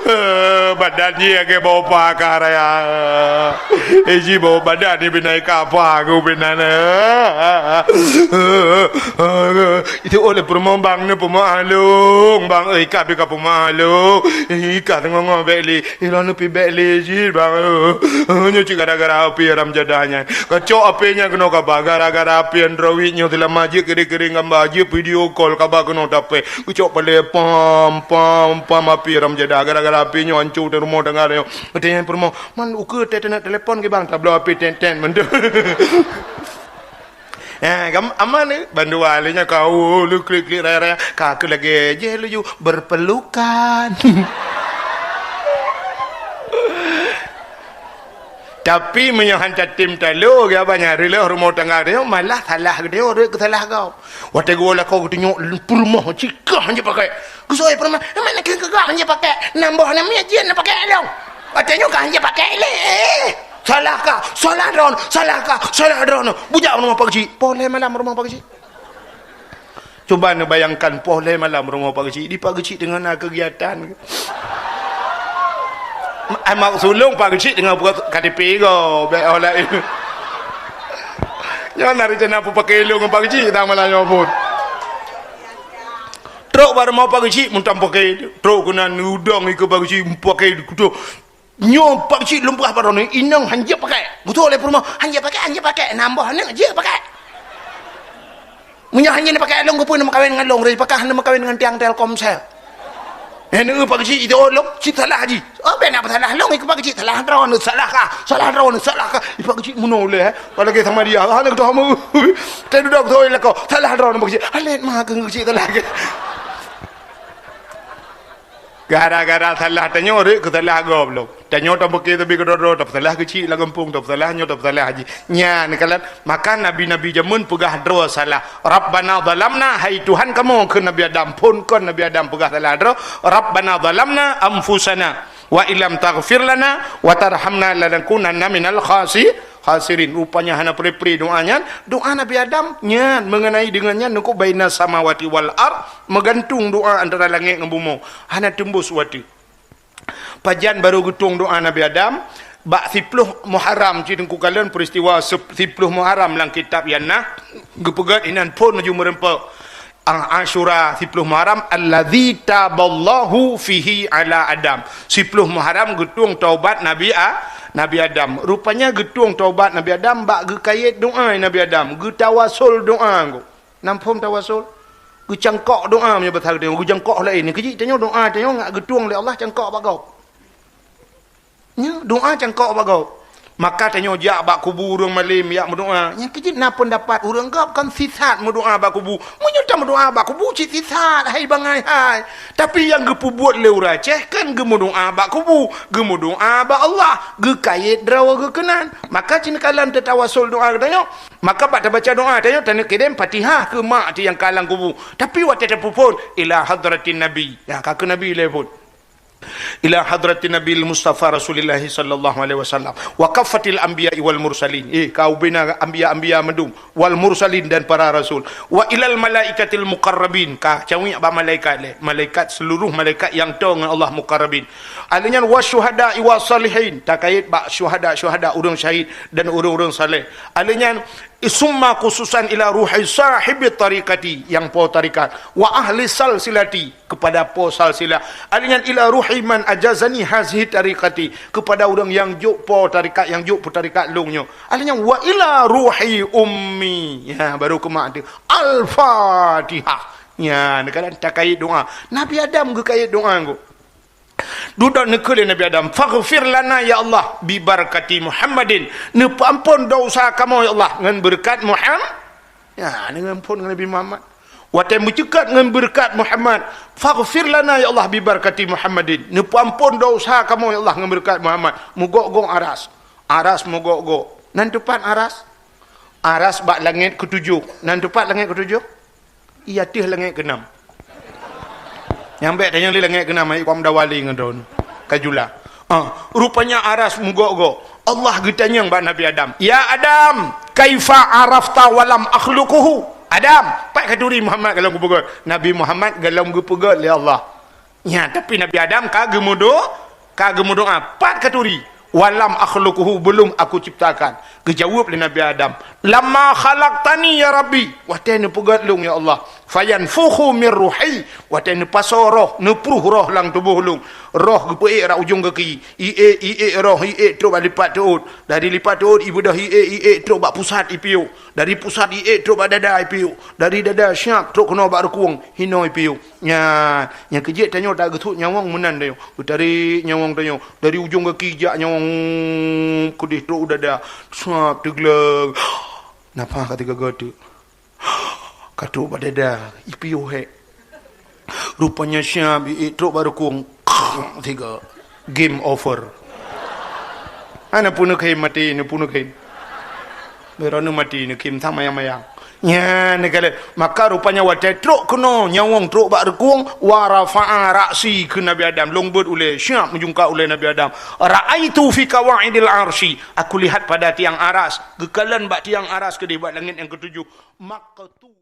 eh, badan jih lagèe bau paka raya. Eh, jih bau badan ni binai kapa aku binan. Itu oleh peurumoh bang ni peumoh alung. Bang, eh, ka bika peumoh alung. Eh, ka tengok ngobek li. Ilôn neupibèk lé jih, bang. Nyoe cit gara-gara api haram jadah nyan. Kacok api nyan keunoe kaba. Gara-gara api Android nyoe seulama jeuet kiri-kiri gamba, jeuet video call kaba keunoe tapé. Keucok palé pam, pam, pam api haram jadah. Gara-gara api nyoe hancô teuh rumoh tangga nyoe. Geutanyong peurumoh, "Man ukeue teuh teuneuk telepon keu bang?" Tabloe api ten-ten mantong. Eh, gam-, aman ni. Bandua lé nyan ka, oh, lé klik-klik raya-raya. Ka keu lagèe jih laju berpelukan. Tapi meunyoe han tatem talo, ya banyak reuloh rumoh tangga dia, malah salah dia, dia ke salah kau. Watèe geuwoe lakoe geutunyok peurumoh cit kah han jipakèk. Geusoi peurumoh, "Mana keu keu han jipakèk? Nam boh nam jeuet na pakèk lôn." Watèe nyoe ka han jipakèk lé. Salah ka, salah droen, salah ka, salah droen. Bujak rumoh Pak Geuchik. Poh lhèe malam rumoh Pak Geuchik. Cuba neubayangkan poh lhèe malam rumoh Pak Geuchik. Di Pak Geuchik teungoh na keugiatan. Ai mak sulong Pak Geuchik teungoh buka K T P go, bèk oh laén. Nyoe na rencana peupaké lôn ngon Pak Geuchik tang malam nyoe phôn. Trok bak rumoh Pak Geuchik meuntang paké, trok keunan udong ikeue Pak Geuchik paké kuto. Nyoe Pak Geuchik lôn peugah bak droeneuh, inong han jeuet paké. Beutôi lé peurumoh, han jeuet paké, han jeuet paké. Nambah aneuk jeuet paké. Meunyoe han jeuet paké lôn, keupeue neumeukawen ngon lôn, reupakah neumeukawen ngon tiang Telkomsel. Eh, neu Pak Geuchik itu lôn, cit salah jih. Oh, bèk na peusalah lôn, ikeue Pak Geuchik salah droeneuh, salah kah, salah droeneuh, salah kah. Ih, Pak Geuchik meunoe lé, eh. Padahai sama dia, hana keudroe meu. Teududoe beutôi lakoe, salah droeneuh Pak Geuchik. Alet ma keu Geuchik salah kah. Gara-gara salah tanyoe rhot keu salah gob lom. Tanyoe tapiké tabi keudroe-droe, tapeusalah Geuchik lam gampông, tapeusalah nyoe, tapeusalah jih. Nyan kalon, maka nabi-nabi jameun peugah droe salah. "Rabbana zalamna," hai Tuhan kamoe, kheun Nabi Adam, phon kon Nabi Adam peugah salah droe. "Rabbana zalamna anfusana wa illam taghfir lana wa tarhamna lanakunanna minal khasi-, khasirin." Rupanya hana pri-pri doa nyan. Doa Nabi Adam nyan mengenai dengan nyan nukub baina samawati wal ard, meugantung doa antara langét ngon bumoe. Hana teumbus watèe. Pajan barô geutueng doa Nabi Adam, bak siploh Muharram, cit teungku kalon peristiwa sep-, siploh Muharram lam kitab nyan na, geupeugét inan phon laju meureumpok. A-, Asyura siploh Muharram, "Alladzi taballahu fihi ala Adam." Siploh Muharram geutueng taubat Nabi A-, Nabi Adam. Rupanya geutueng taubat Nabi Adam bak geukayét doa Nabi Adam, geutawasul doa. Nam phon tawasul? Geucangkok doa meunyoe basa geutanyoe, geucangkok laén. Keuji tanyoe doa tanyoe ngat geutueng lé Allah cangkok bak gob. Nyoe doa cangkok bak gob. Maka tanyoe jak bak kubu ureuëng malem jak meudoá. Nyang keuh jeuet na peundapat ureuëng gob kon sisat meudoá bak kubu. Meunyoe tameudoá bak kubu cit sisat, hai bangai hai. Tapi nyang geupeubuet lé ureuëng Aceh kan geumeudoá bak kubu, geumeudoá bak Allah, geukayét droe geuh keunan. Maka cit neukalon teutawasul doá geutanyoe. Maka bak tabaca doá tanyoe, taneuk kirém Fatihah keu mak teuh nyang ka lam kubu. Tapi watée tapeuphon, ila hadratin Nabi. Ya, ka keu Nabi lé phon. Ila hadratin Nabil Mustafa Rasulillah sallallahu alaihi wasallam. Wa kaffatil anbiya wal mursalin. Eh, ka ubena anbiya-anbiya mandum. Wal mursalin dan para rasul. Wa ilal malaikatil muqarrabin. Ka cawiek bak malaikat lé. Malaikat, seluruh malaikat nyang toe ngon Allah muqarrabin. Alheuh nyan wa syuhada wa salihin. Takayét bak syuhada-syuhada, ureuëng syahid dan ureuëng-ureuëng saleh. Alheuh nyan summa khususan ila ruhi sahibi tariqati, nyang po tarikat, wa ahli salsilati, kepada po salsilah. Alheuh nyan ila ruhi man ajazani hazihi tariqati, kepada ureuëng nyang jok po tarikat, nyang jok peutarikat lôn nyoe. Alheuh nyan wa ila ruhi ummi. Ya, baru keu mak teuh. Al-Fatihah. Ya, neukalon takayét doá. Nabi Adam geukayét doá ngon Dudoe neukheun lé Nabi Adam, "Faghfir lana ya Allah bi barakati Muhammadin." Neupeuamphon desya kamoe ya Allah ngon beureukat Muham-, ya, ngon amphon ngon Nabi Muhammad. Watée meuceukat ngon beureukat Muhammad, "Faghfir lana ya Allah bi barakati Muhammadin." Neupeuamphon desya kamoe ya Allah ngon beureukat Muhammad. Meugok-gok aras. Aras meugok-gok. Nan teupat aras? Aras bak langét keutujôh. Nan teupat langét keutujôh? Iya teuh langét keunam. Nyang bék tanyong lé langét keunam, hai Imam Dawali ngon droen. Ka jula. Ah, rupanya aras meugok-gok. Allah geutanyong bak Nabi Adam, "Ya Adam, kaifa arafta walam akhluquhu?" Adam, pat katuri Muhammad golom geupeugét? Nabi Muhammad golom geupeugét lé Allah. Nyan, tapi Nabi Adam ka geumudo-, ka geumudoá, pat katuri, "Walam akhluquhu, belum aku ciptakan." Geujaweueb lé Nabi Adam, "Lamma khalaqtani ya Rabbi," watée neupeugét lôn ya Allah, "fayanfukhu mir ruhi," watée neupasoe roh, neupruh roh lam tuboh lôn, roh geupeuék rot ujong gaki, iék, iék roh, iék trok bak lipat teuôt, dari lipat teuôt ibeudôh iék, iék trok bak pusat ipiôh, dari pusat iék trok bak dada ipiôh, dari dada siap trok keunoe bak rukung, hinoe ipiôh. Nyan, nyang keuh jeuet tanyoe tageusut nyawöng meunan tanyoe. Geutarék nyawöng tanyoe dari ujong gaki jak nyawöng keudeh trok u dada. Sab teugleng. Nafah ka teuga-ga teuk. Ka trok bak dada, ipiôh hék. Rupanya siap iék trok bak rukung. Tiga. Game over. Hana peuneuk khem maté, na peuneuk khem. Beurani maté, na khem sang mayang-mayang. Nyan, na kala. Maka rupanya watée trok keunoe nyawöng trok bak rukung, wa rafa'a ra'si keu Nabi Adam. Lôn beuet ulée, siap meujungkat ulée Nabi Adam. Ra'aitu fi qawaidil arsy. Aku lihat pada tiang aras. Geukalon bak tiang aras keudeh bak langét nyang keutujôh. Maqtu